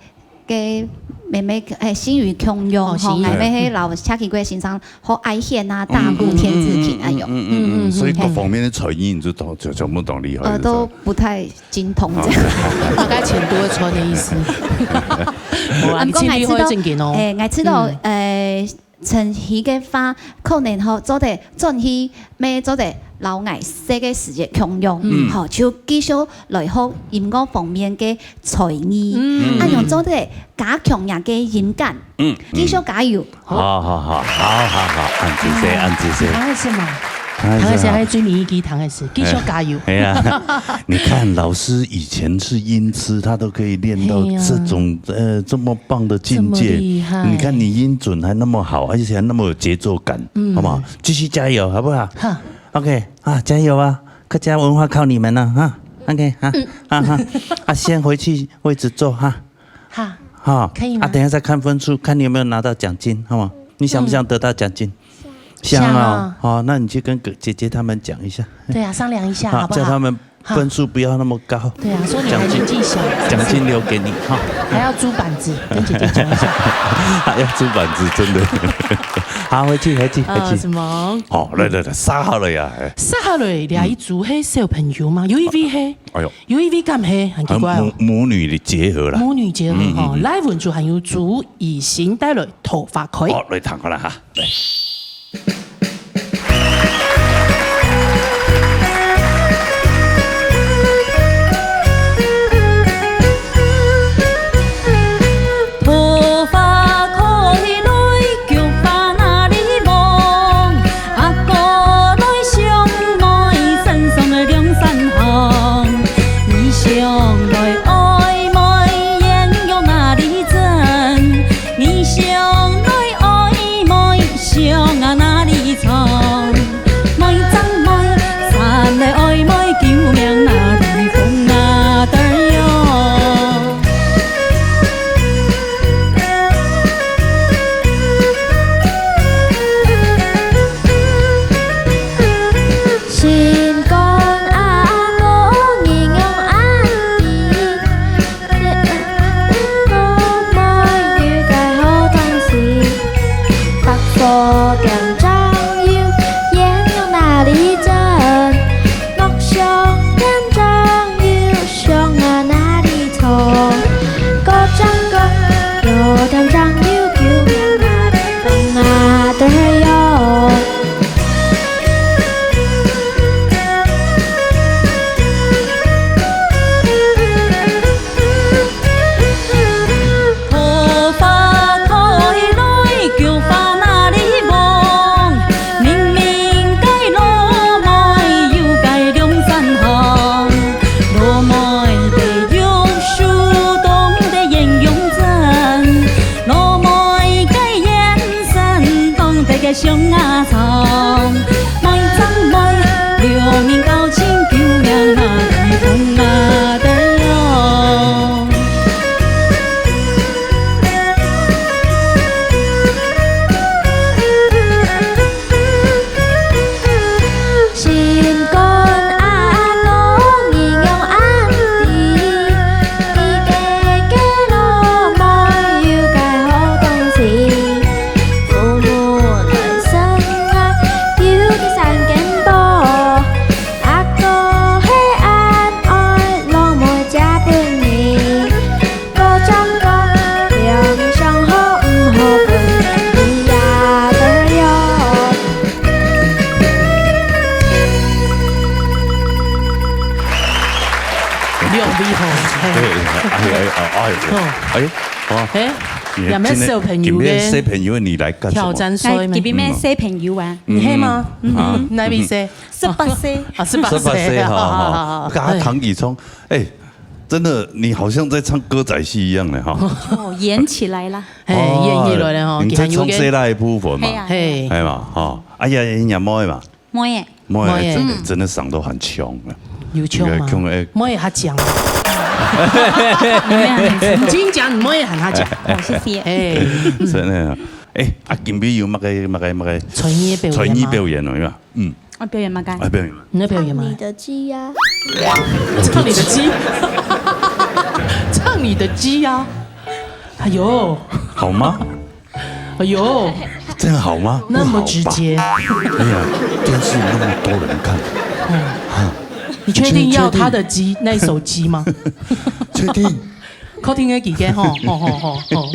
个妹妹，嘿，心語共樣，哦，吼，心語。𠊎乜係摎謝啟國先生學哀絃啊、打鼓、嗯，嗯，嗯，天子琴，哎喲。嗯，嗯，嗯，嗯，嗯，嗯，所以各方面的才藝，你就都，就全部都厲害，呃，是吧？都不太 精通這樣。大概錢多賺的意思。無啦，啊，毋過你盡力會正經哦。𠊎知道，誒，𠊎知道，嗯。誒，陳希个話，可能吼，做得轉去，乜做得摎𠊎細个時節共樣，嗯。吼，就繼續來學音樂方面个才藝，嗯。恁樣做得加強若个音感，嗯。繼續加油。 好，好，好，好，好，好，恁仔細，恁仔細。聽个係麼？聽个係麼？聽个係，還有最尾一句聽个係，繼續加油。哎呀，你看，老師以前是音痴，他都可以練到這種，哎呀。呃，這麼棒的境界。這麼厲害。你看你音準還那麼好，而且還那麼有節奏感，嗯。好不好？繼續加油，好不好？好。OK，啊，加油啊！客家文化靠你們了，哈。OK，哈，嗯。啊，哈，啊，先回去位置坐，哈。 哈，哈，可以嗎？啊，等一下再看分數，看你有沒有拿到獎金，好嗎？你想不想得到獎金？嗯。想哦。想啊。好，那你去跟哥，姐姐她們講一下。對啊，商量一下，好，好不好？叫她們分數不要那麼高。哈。對啊，說你還年紀小。獎金，獎金留給你，哈。還要租板子，跟姐姐講一下。還要租板子，真的。好，回去，回去，回去。呃，什麼？好，來，來，來，殺好了呀，哎。殺好了，這一組係小朋友嘛，有一位係 哎喲。有一位敢係，很奇怪哦。啊，母，母女的結合啦。母女結合吼，嗯，嗯，嗯。來，文竹還有朱以新帶來《桃花開》。好，來聽看啦哈。來。哦，哎，哦，嘿，你看今天，也没有小朋友的今天小朋友你来干什么？挑战赛吗？哎，今天没有小朋友啊。嗯，你黑吗？嗯，啊，哪位谁？十八岁。啊，十八岁，十八岁，哈，哈，哈，哈。哈。跟他唐启聪，哎，真的，你好像在唱歌仔戏一样的哈。哦，演起来了。哎，演起来了哈，哦，你在唱谁来的部分嘛？嘿啊。嘿。哎嘛，哈，哎呀，你也摸嘛。 妹仔。妹仔，妹仔。真的，嗯。真的嗓都很强啊。有强吗？你看，强欸。妹仔較强。真正妹仔還較強。哦，謝謝。哎。真的啊。哎，啊，今晡日有麼个，麼个，麼个傳藝表演嗎？傳藝表演哦，有沒有？嗯。啊，表演麼个？啊，表演嗎？你要表演嗎？唱你的雞呀。唱你的雞。唱你的雞呀。哎呦。好嗎？ 哎呦，这样好吗？那么直接。不好吧？哎呀，电视那么多人看。嗯。啊，你确定要他的鸡，你确定？那一首鸡吗？确定？確定个幾个吼，吼，吼，吼，吼。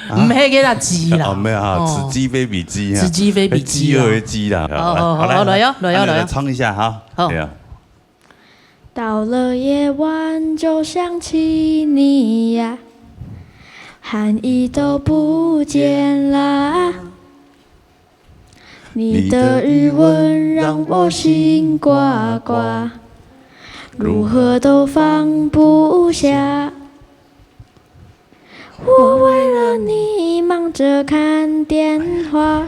啊？毋係个啦，雞啦。哦，沒有啊，哦。此雞非彼雞啊。此雞非彼雞啊。哎，飢餓的飢啦。哦，哦，好，來，好，來喲，來喲，啊，來喲。來唱一下哈。好。對啊。 到了夜晚就想起你呀，含义都不见啦。你的余温让我心挂挂，如何都放不下。 我为了你忙着看电话，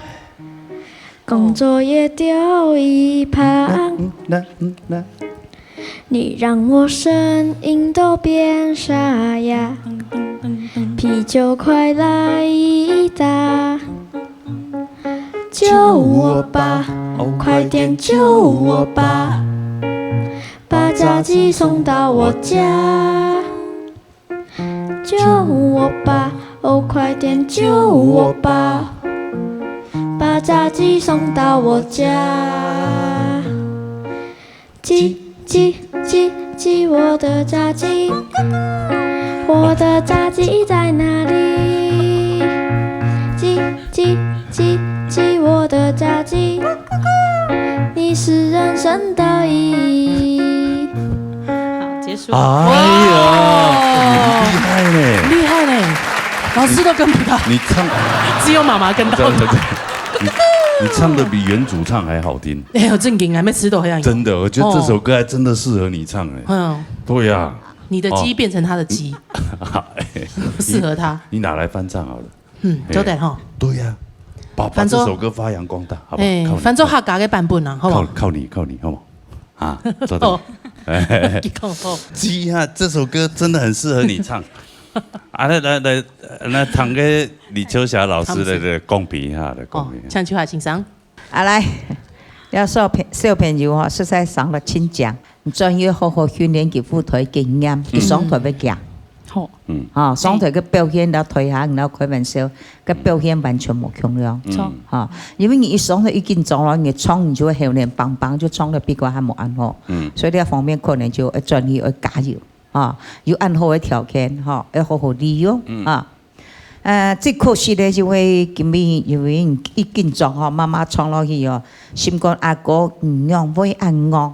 工作也丢一旁。你让我声音都变沙哑，啤酒快来一打。救我吧，快点救我吧，把炸鸡送到我家。 救我吧，哦，快点救我吧，把炸鸡送到我家。鸡，鸡，鸡，鸡，我的炸鸡，我的炸鸡在哪里？鸡，鸡，鸡，鸡，我的炸鸡，你是人生的意义。好，结束。哎呀，哇！你厉害呢。厉害呢，老师都跟不到。你，你唱，只有妈妈跟到。真的，真的。你，你唱得比原主唱还好听。哎呦，正经，还没吃到好像。真的，我觉得这首歌还真的适合你唱哎。哦。嗯。对呀。你的鸡哦。变成他的鸡。适合他。你，你拿来翻唱好了。嗯，哎，做得吼。对呀，把，把翻做，这首歌发扬光大，好不好？哎，靠你，翻做客家的版本啊，好不好？靠，靠你，靠你，好不好？ 啊，做得。好。你讲好。鸡啊，这首歌真的很适合你唱。啊，来，来，来，来，唱个李秋霞老师的，唱不是。的，讲评一下，来，讲评一下。哦，唱秋霞先生。啊，来，要小朋，小朋友哈，实在上了请讲，你专业好好训练佢舞台经验，佢上台要讲。嗯。好。嗯。啊，上台个表现，到台下，然后开玩笑，个表现完全无共样。嗯。哈，因为你一上台一紧张了，你唱你就会喉咙梆梆，就唱得比较还无安好。嗯。所以这方面可能就要专业要加油啊，有安好的条件哈，要好好利用，嗯。啊。呃，最可惜的就会今日因为一紧张哈，妈妈唱落去哦，心肝阿哥，你仰会安戇？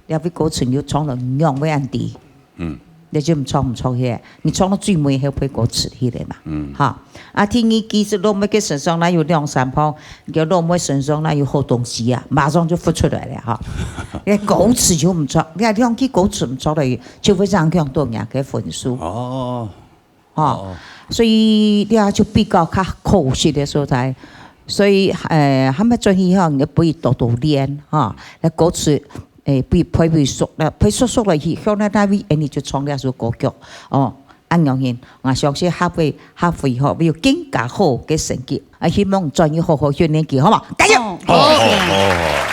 这位歌词又唱了，你仰会安低？ 嗯。你就毋唱毋唱去，你唱到最尾还配歌词去了嘛。嗯。哈，啊，第二句是落尾个身上，那有两三泡，你个落尾身上那有好东西啊，马上就浮出来了哈。你歌词就毋错，你看两句歌词毋错了，就会影响到人家个分数。哦。哈，哦。所以你就比较较可惜的所在。所以，呃，还没转去哈，你不会多多练哈，那歌词 诶，配，配配熟了，配熟熟了以后呢，那位，诶，你就唱这首歌曲，哦，恁样形，我相信下回，下回吼，会有更加好个成绩。啊，希望专业好好训练佢，好吗？加油！哦，好，好，好，好，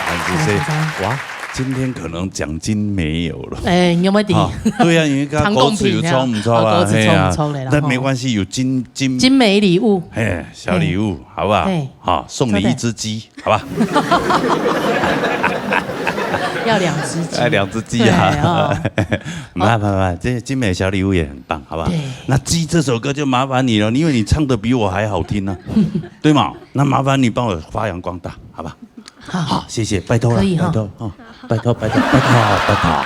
好，谢谢。哇，今天可能奖金没有了。哎，你有没有底？啊，对啊，因为刚刚歌词有唱不错啊，哦，歌词唱不错了啦，嘿啊，但没关系，有精，精，精美礼物。嘿，小礼物，好不好？嘿。好，送你一只鸡。 好吧？要两只鸡。哎，两只鸡啊。对，哦。麻烦，麻烦，这精美小礼物也很棒，好不好？对。那鸡这首歌就麻烦你了，因为你唱得比我还好听呢，对吗？那麻烦你帮我发扬光大，好吧？好。好，谢谢，拜托了，可以哈。拜托，哦，拜托，拜托，拜托，拜托。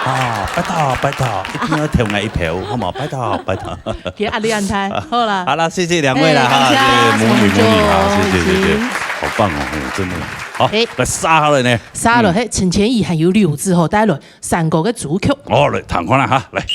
啊，拜託，拜託，一定愛投𠊎一票，好無？拜託，拜託。今日壓力恁大，好啦。好啦，謝謝兩位啦，哈，嘿，感謝，謝謝母女，母女，好，謝謝，謝謝。謝謝。好棒哦，嗯，真的。好，欸，來，續下來呢？續下來，嗯。嘿，陳千怡還有六字吼，帶來山歌个主題曲。哦，來，聽看啦，哈，來。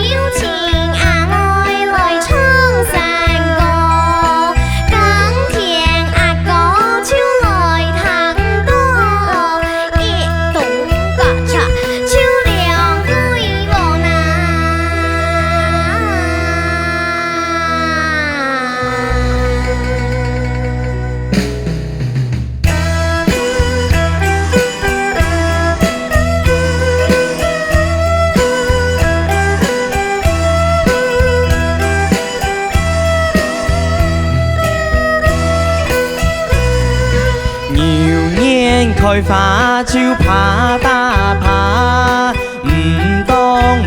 有情阿妹來唱山歌，耕田阿哥就來聽到，一冬瓜茶就涼幾碗啊。 牛年開花就啪嗒啪， 毋當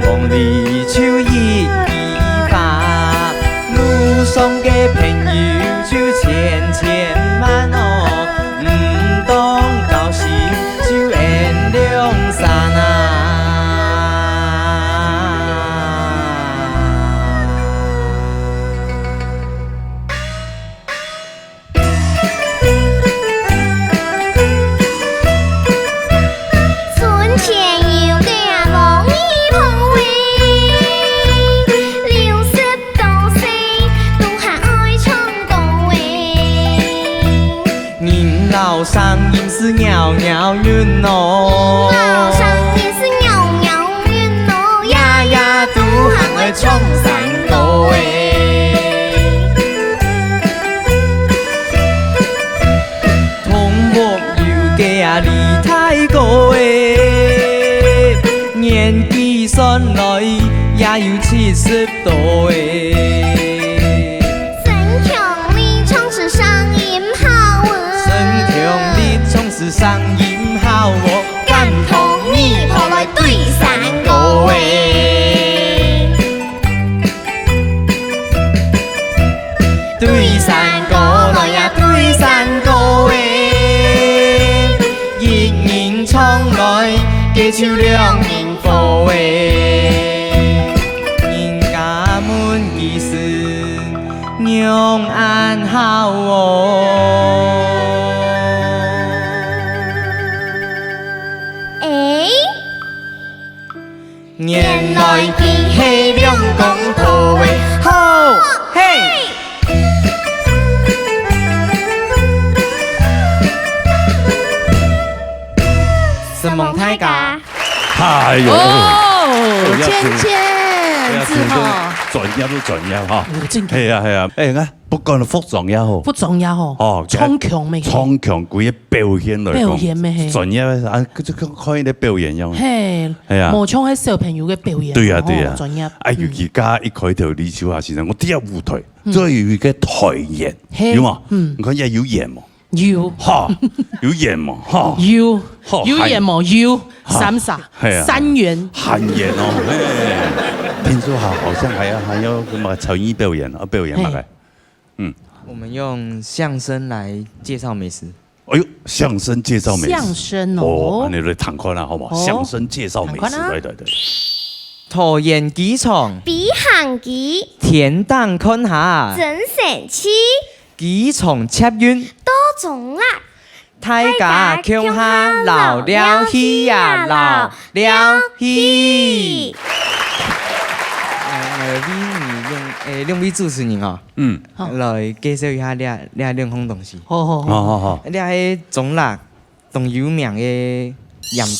黃鸝就一枝花，路上个朋友就千千萬哦，毋當高興就冤兩儕啊。 春天有个啊黃鸝婆喂，六十多歲都還愛唱歌喂。人老聲音是鳥鳥音哦，人老聲音是鳥鳥音哦，夜夜都還愛唱山歌喂。 同屋有个啊李大哥欸，年紀算來也有七十多欸。身強力壯是聲音好啊。身強力壯是聲音好哦，敢同你抱來對山歌欸。 對山歌來呀，對山歌欸，一人唱來，該就兩人和欸。人家問佢係仰恁好哦。欸？ 原來佢係兩公婆欸，好，嘿！承蒙大家。哎喲，哦，哎呀，千千，哎呀，是吼。專業都專業哈。有正經。係啊，係啊。哎，你看， 不管服裝也好，服裝也好，哦，唱腔乜係，唱腔，佢个表現來講，表現乜係。專業个啊，就看，看佢个表演樣。係，係啊。無像係小朋友个表演，對啊，對啊。哦，專業。啊，尤其加一開頭李秋霞先生，𠊎第一舞台，嗯。做有一個台演，係。有無？嗯。你看，也有演無？有。哈，有演無？哈。有。哈，有演無？有。哈。三傻，係啊。三元。還演哦，嘿。聽說好，好像還要，還要什麼才藝表演，啊，表演麼个？係。 嗯。我們用相聲來介紹美食。哎喲，相聲介紹美食。相聲哦。哦，恁樣來聽看啦，好無？哦。相聲介紹美食，聽看啊。來，來，來。桃園機場。飛行機。天頂看下。真神奇。機場捷運。到中壢。 大家共下遶尞去呀，遶尞去。呃，呃，為你兩，呃，兩位主持人哦，嗯。好。來介紹一下這，這兩項東西。好，好，好。好，好，好。這係中壢當有名个鹽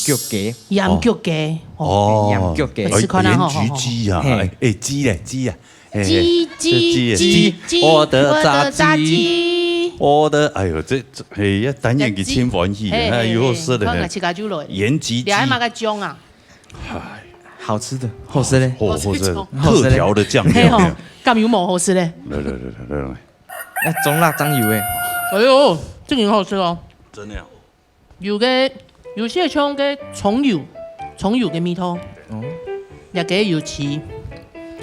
焗雞。鹽焗雞，哦。哦。鹽焗雞。來試看啊，鹽焗雞啊，好，好，好。嘿。哎，哎，雞咧，雞啊。 嘿，嘿，雞，雞，雞，雞，雞，雞，我的炸雞，我的炸雞。我的，哎喲，這，這，嘿，要單元給清歡喜，嘿，哎，有好食的，嘿，嘿。看看自家就來。鹽焗雞。你還買个醬啊？哎。好吃的，好食的。好，好吃的，好吃的。特調的醬料，嘿吼，有沒有？敢有無好食的？來，來，來，來，來，來。那中辣醬油欸。哎喲，這个很好吃哦。真的啊。有个，有些像个蔥油，蔥油个味道。哦。也个有吃。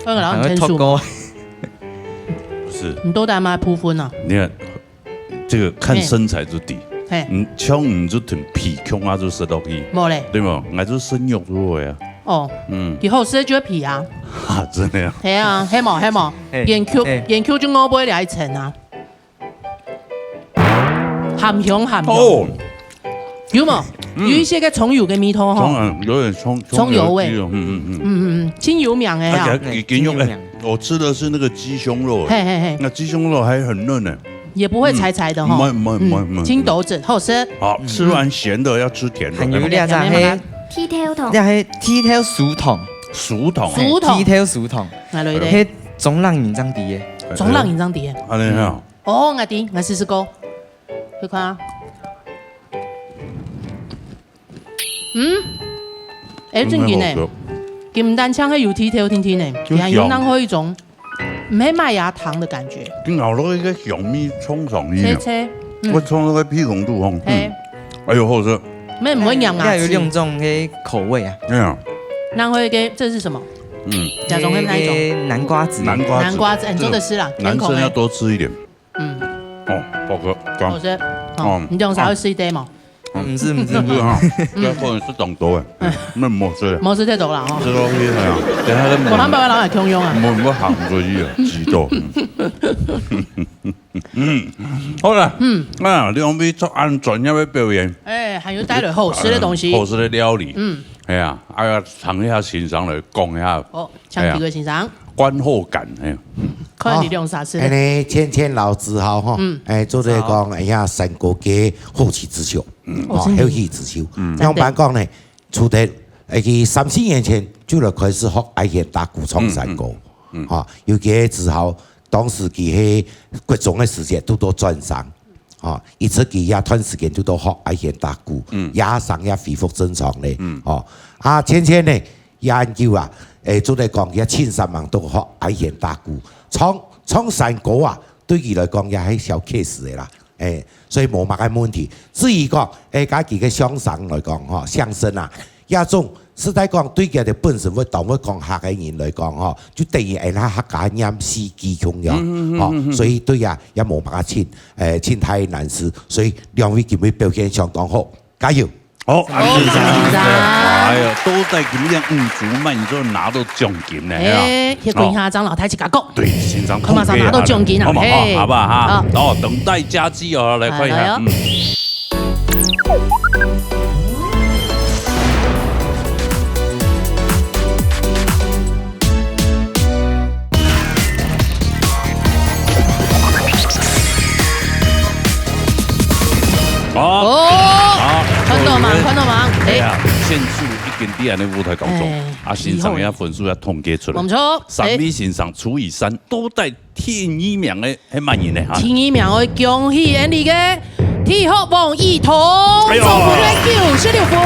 我跟你讲，很成熟。不是。你到底嘛不分啊？你看，这个看身材就知。嘿。嗯，像你就挺皮，穷啊就食落去。无嘞。对吗？俺就生肉就会啊。哦。嗯。以后吃就会皮啊。哈，真的呀。嘿啊，嘿嘛，嘿嘛，嘿，眼球，嘿。眼球就熬不了一层啊。 鹹香鹹香。哦。有無？嗯。有一些个蔥油个味道吼。蔥，嗯，有點蔥，蔥油味。蔥油的味道，嗯，嗯，嗯。嗯，嗯，嗯，真有名的啊。而且佢，佢用，哎，我吃的是那個雞胸肉，哎。嘿，嘿，嘿。那雞胸肉還很嫩呢。也不會柴柴的吼。嗯，沒，沒，沒，嗯，沒。真多汁，好食。好，吃完鹹的要吃甜的。還有這隻，嘿，嘿，嘿。剃頭糖。這係剃頭酥糖。酥糖。酥糖。嘿，剃頭酥糖。哪來的？嘿，中冷人正知个。中冷人正知个。哎，哎。恁樣啊。 哦，𠊎知，𠊎試試過。你看啊。嗯？哎，正經呢。嗯，很好吃。佢毋單淨係有剃頭定定呢，就香。佢還有任何一種，毋係麥芽糖的感覺。佢咬落一個香味衝上去呢。脆脆，嗯。會衝到个鼻孔肚吼，嗯。嘿。哎喲，好食。毋會，毋會黏牙齒。這有兩種个口味啊。對啊。然後一個，這是什麼？嗯。假裝會那一種。那個南瓜子。南瓜子。南瓜子，哎，你做得吃啦，這個男生要多吃一點。甜口味。 嗯。哦，寶哥，講。好食。哦，哦。你用啥會試一塊無？嗯，毋係，毋係。毋係哈，嗯。這可能係當多誒，嗯。那無食。無食太多啦，吼。食落去係啊，等下再問。我還把我老板共樣啊。問，問行過去啊，幾多？嗯。嗯，好啦，嗯。啊，兩位做恁專業个表演。哎，還有帶來好食个東西。嗯，好食个料理。嗯。哎呀，哎呀，請一下先生來講一下。哦。 像這個先生。哎呀，觀後感，哎。看你兩儕係。哦，恁呢，千千老字號吼，嗯。哎，做得講，好。哎呀，山歌个後起之秀，嗯。哦，哦，真的。後起之秀。嗯。仰般講呢？除忒，哎，佢三四年前就來開始學挨弦打鼓唱山歌，嗯，嗯。哦，尤其係子豪，當時佢係國中个時節，堵到轉生。 吼，一直佢這段時間就都學挨弦打鼓，嗯。這聲也恢復正常咧。嗯。吼，啊，千千呢，也恁久啊，誒，做得講，也盡煞猛都學挨弦打鼓，唱，唱山歌啊，對佢來講也係小case个啦。誒，所以無麼个問題。至於講，誒，家己个相聲來講，吼，相聲啊， 這種實在講，對佢兜本身會當會講客个人來講吼，就等於𠊎客家念四季共樣，嗯，嗯，嗯，吼，嗯，嗯。所以對啊，也無麼个盡，誒，盡大个難事，所以兩位今晡日表現相當好，加油！好，好，謝謝先生。哎喲，都在今晡日五組滿，你就拿到獎金了，哎，係吧？去問一下張老太去甲講。對，先生，佢馬上拿到獎金啊，好嘛，嘿。好，好不好哈？好。哦，等待佳績哦，來看一下，來，來哦。嗯。 好。哦，好，看到嗎？各位，看到嗎？哎。哎呀，現在已經在恁呢舞台當中，哎，啊，先生个分數要統計出來。無錯，三位先生除以三，都在 第二名个係麼人呢？哈？第二名愛恭喜𠊎俚个體育王一彤，哎喲。總分係九十六分，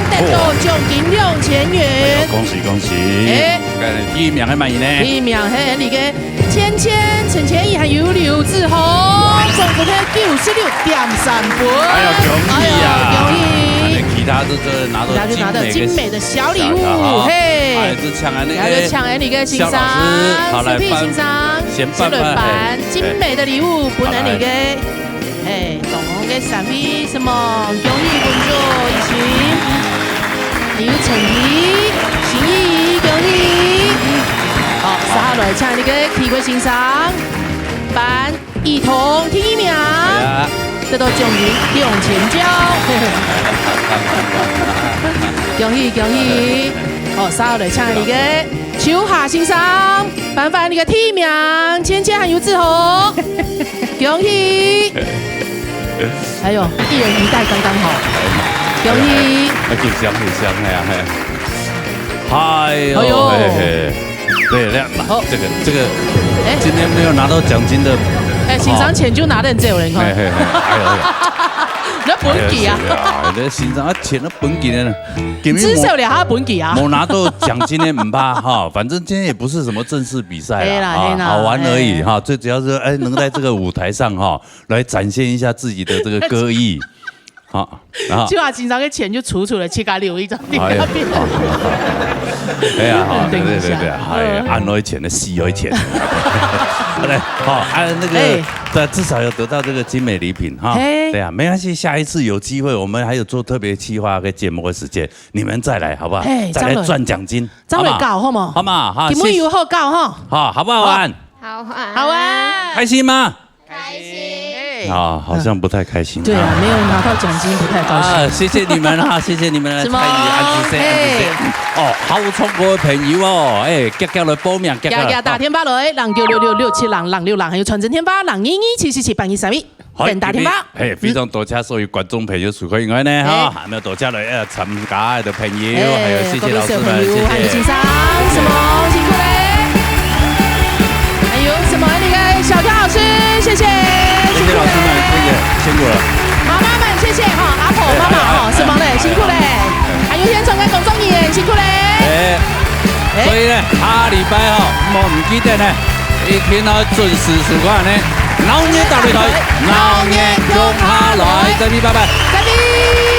得到獎金兩千元。哎喲，恭喜恭喜！哎。該第一名係麼人呢？第一名係𠊎俚个芊芊、陳千怡還有劉志宏，總分係九十六點三分。哎喲，恭喜啊！哎喲，恭喜！那其他都是拿到其他就拿到精美的小禮物，小禮物，嘿。還是搶啊那個也就搶𠊎俚个先生，小老師，好，來，視頻先生。 先頒發，先來頒精美的禮物分𠊎俚个，嘿，總共个三位，什麼？恭喜工作一起，還有陳怡、心怡，恭喜！好，接下來請𠊎俚个體育先生，頒一彤第一名，哎呀。得到獎金兩千塊。恭喜恭喜！好，接下來請𠊎俚个秋霞先生。 頒發𠊎俚个第一名，芊芊還有志宏，恭喜！哎喲，一人一袋剛剛好，恭喜！哎，緊張，緊張，哎呀，哎。哎喲，哎喲。哎，哎。對，那，那，好。這個，這個，哎。今天沒有拿到獎金的，哎，先生錢就拿得很走了，你看。哎，哎，哎，哎喲，哎喲。那本期啊。哎呀，是啊，那先生啊，錢都本期的呢，根本没至少了他本期啊。没拿到奖金的，唔怕哈，反正今天也不是什么正式比赛啦，嘿啦，啊，嘿啦，好玩而已哈，最主要是，哎，能在这个舞台上哈，来展现一下自己的这个歌艺，好，然后就把先生的钱就出出来，去给他留一张地哎，票。好，好，好。哎呀，好，对，等一下。对，对，对，哎，嗯。安了一钱的，死了一钱。好嘞，好，啊，那个，哎。但至少有得到这个精美礼品哈。嘿。对啊，没关系，下一次有机会，我们还有做特别企划跟节目的时间，你们再来好不好？嘿，再来赚奖金，张磊，张磊好不好？搞好吗？好嘛，哈，今晚有好搞哈？谢谢。好，好不好玩？好玩。好玩。开心吗？开心。啊，好像不太开心。对啊，没有拿到奖金不太高兴。啊，谢谢你们哈，谢谢你们来参与，什么？安子生，安子生。嘿。哦，好唱歌的朋友哦，哎，遽遽来报名，遽遽来报。遽遽打电话来，零九六六六七零零六零，还有传真电话，零二二七七七八二三一。 等打电话。好，今日，嘿，非常多谢所有观众朋友收看以外呢，哈，哎。还有多谢来，呃，参加的朋友，哎，还有谢谢老师们，各位小朋友，谢谢。还有先生，什么，辛苦嘞。还有什么，那个小跳老师，谢谢，谢谢老师们，辛苦嘞。谢谢，辛苦了。妈妈们，谢谢哈，阿婆，妈妈哈，哎，哎，什么嘞，哎，辛苦嘞。哎，哎。还有现场的工作人员，辛苦嘞。哎。 哎。所以呢，下禮拜吼，莫毋記得呢，一定要準時收看呢。鬧熱大擂台，鬧熱共下來，再見，拜拜。再見。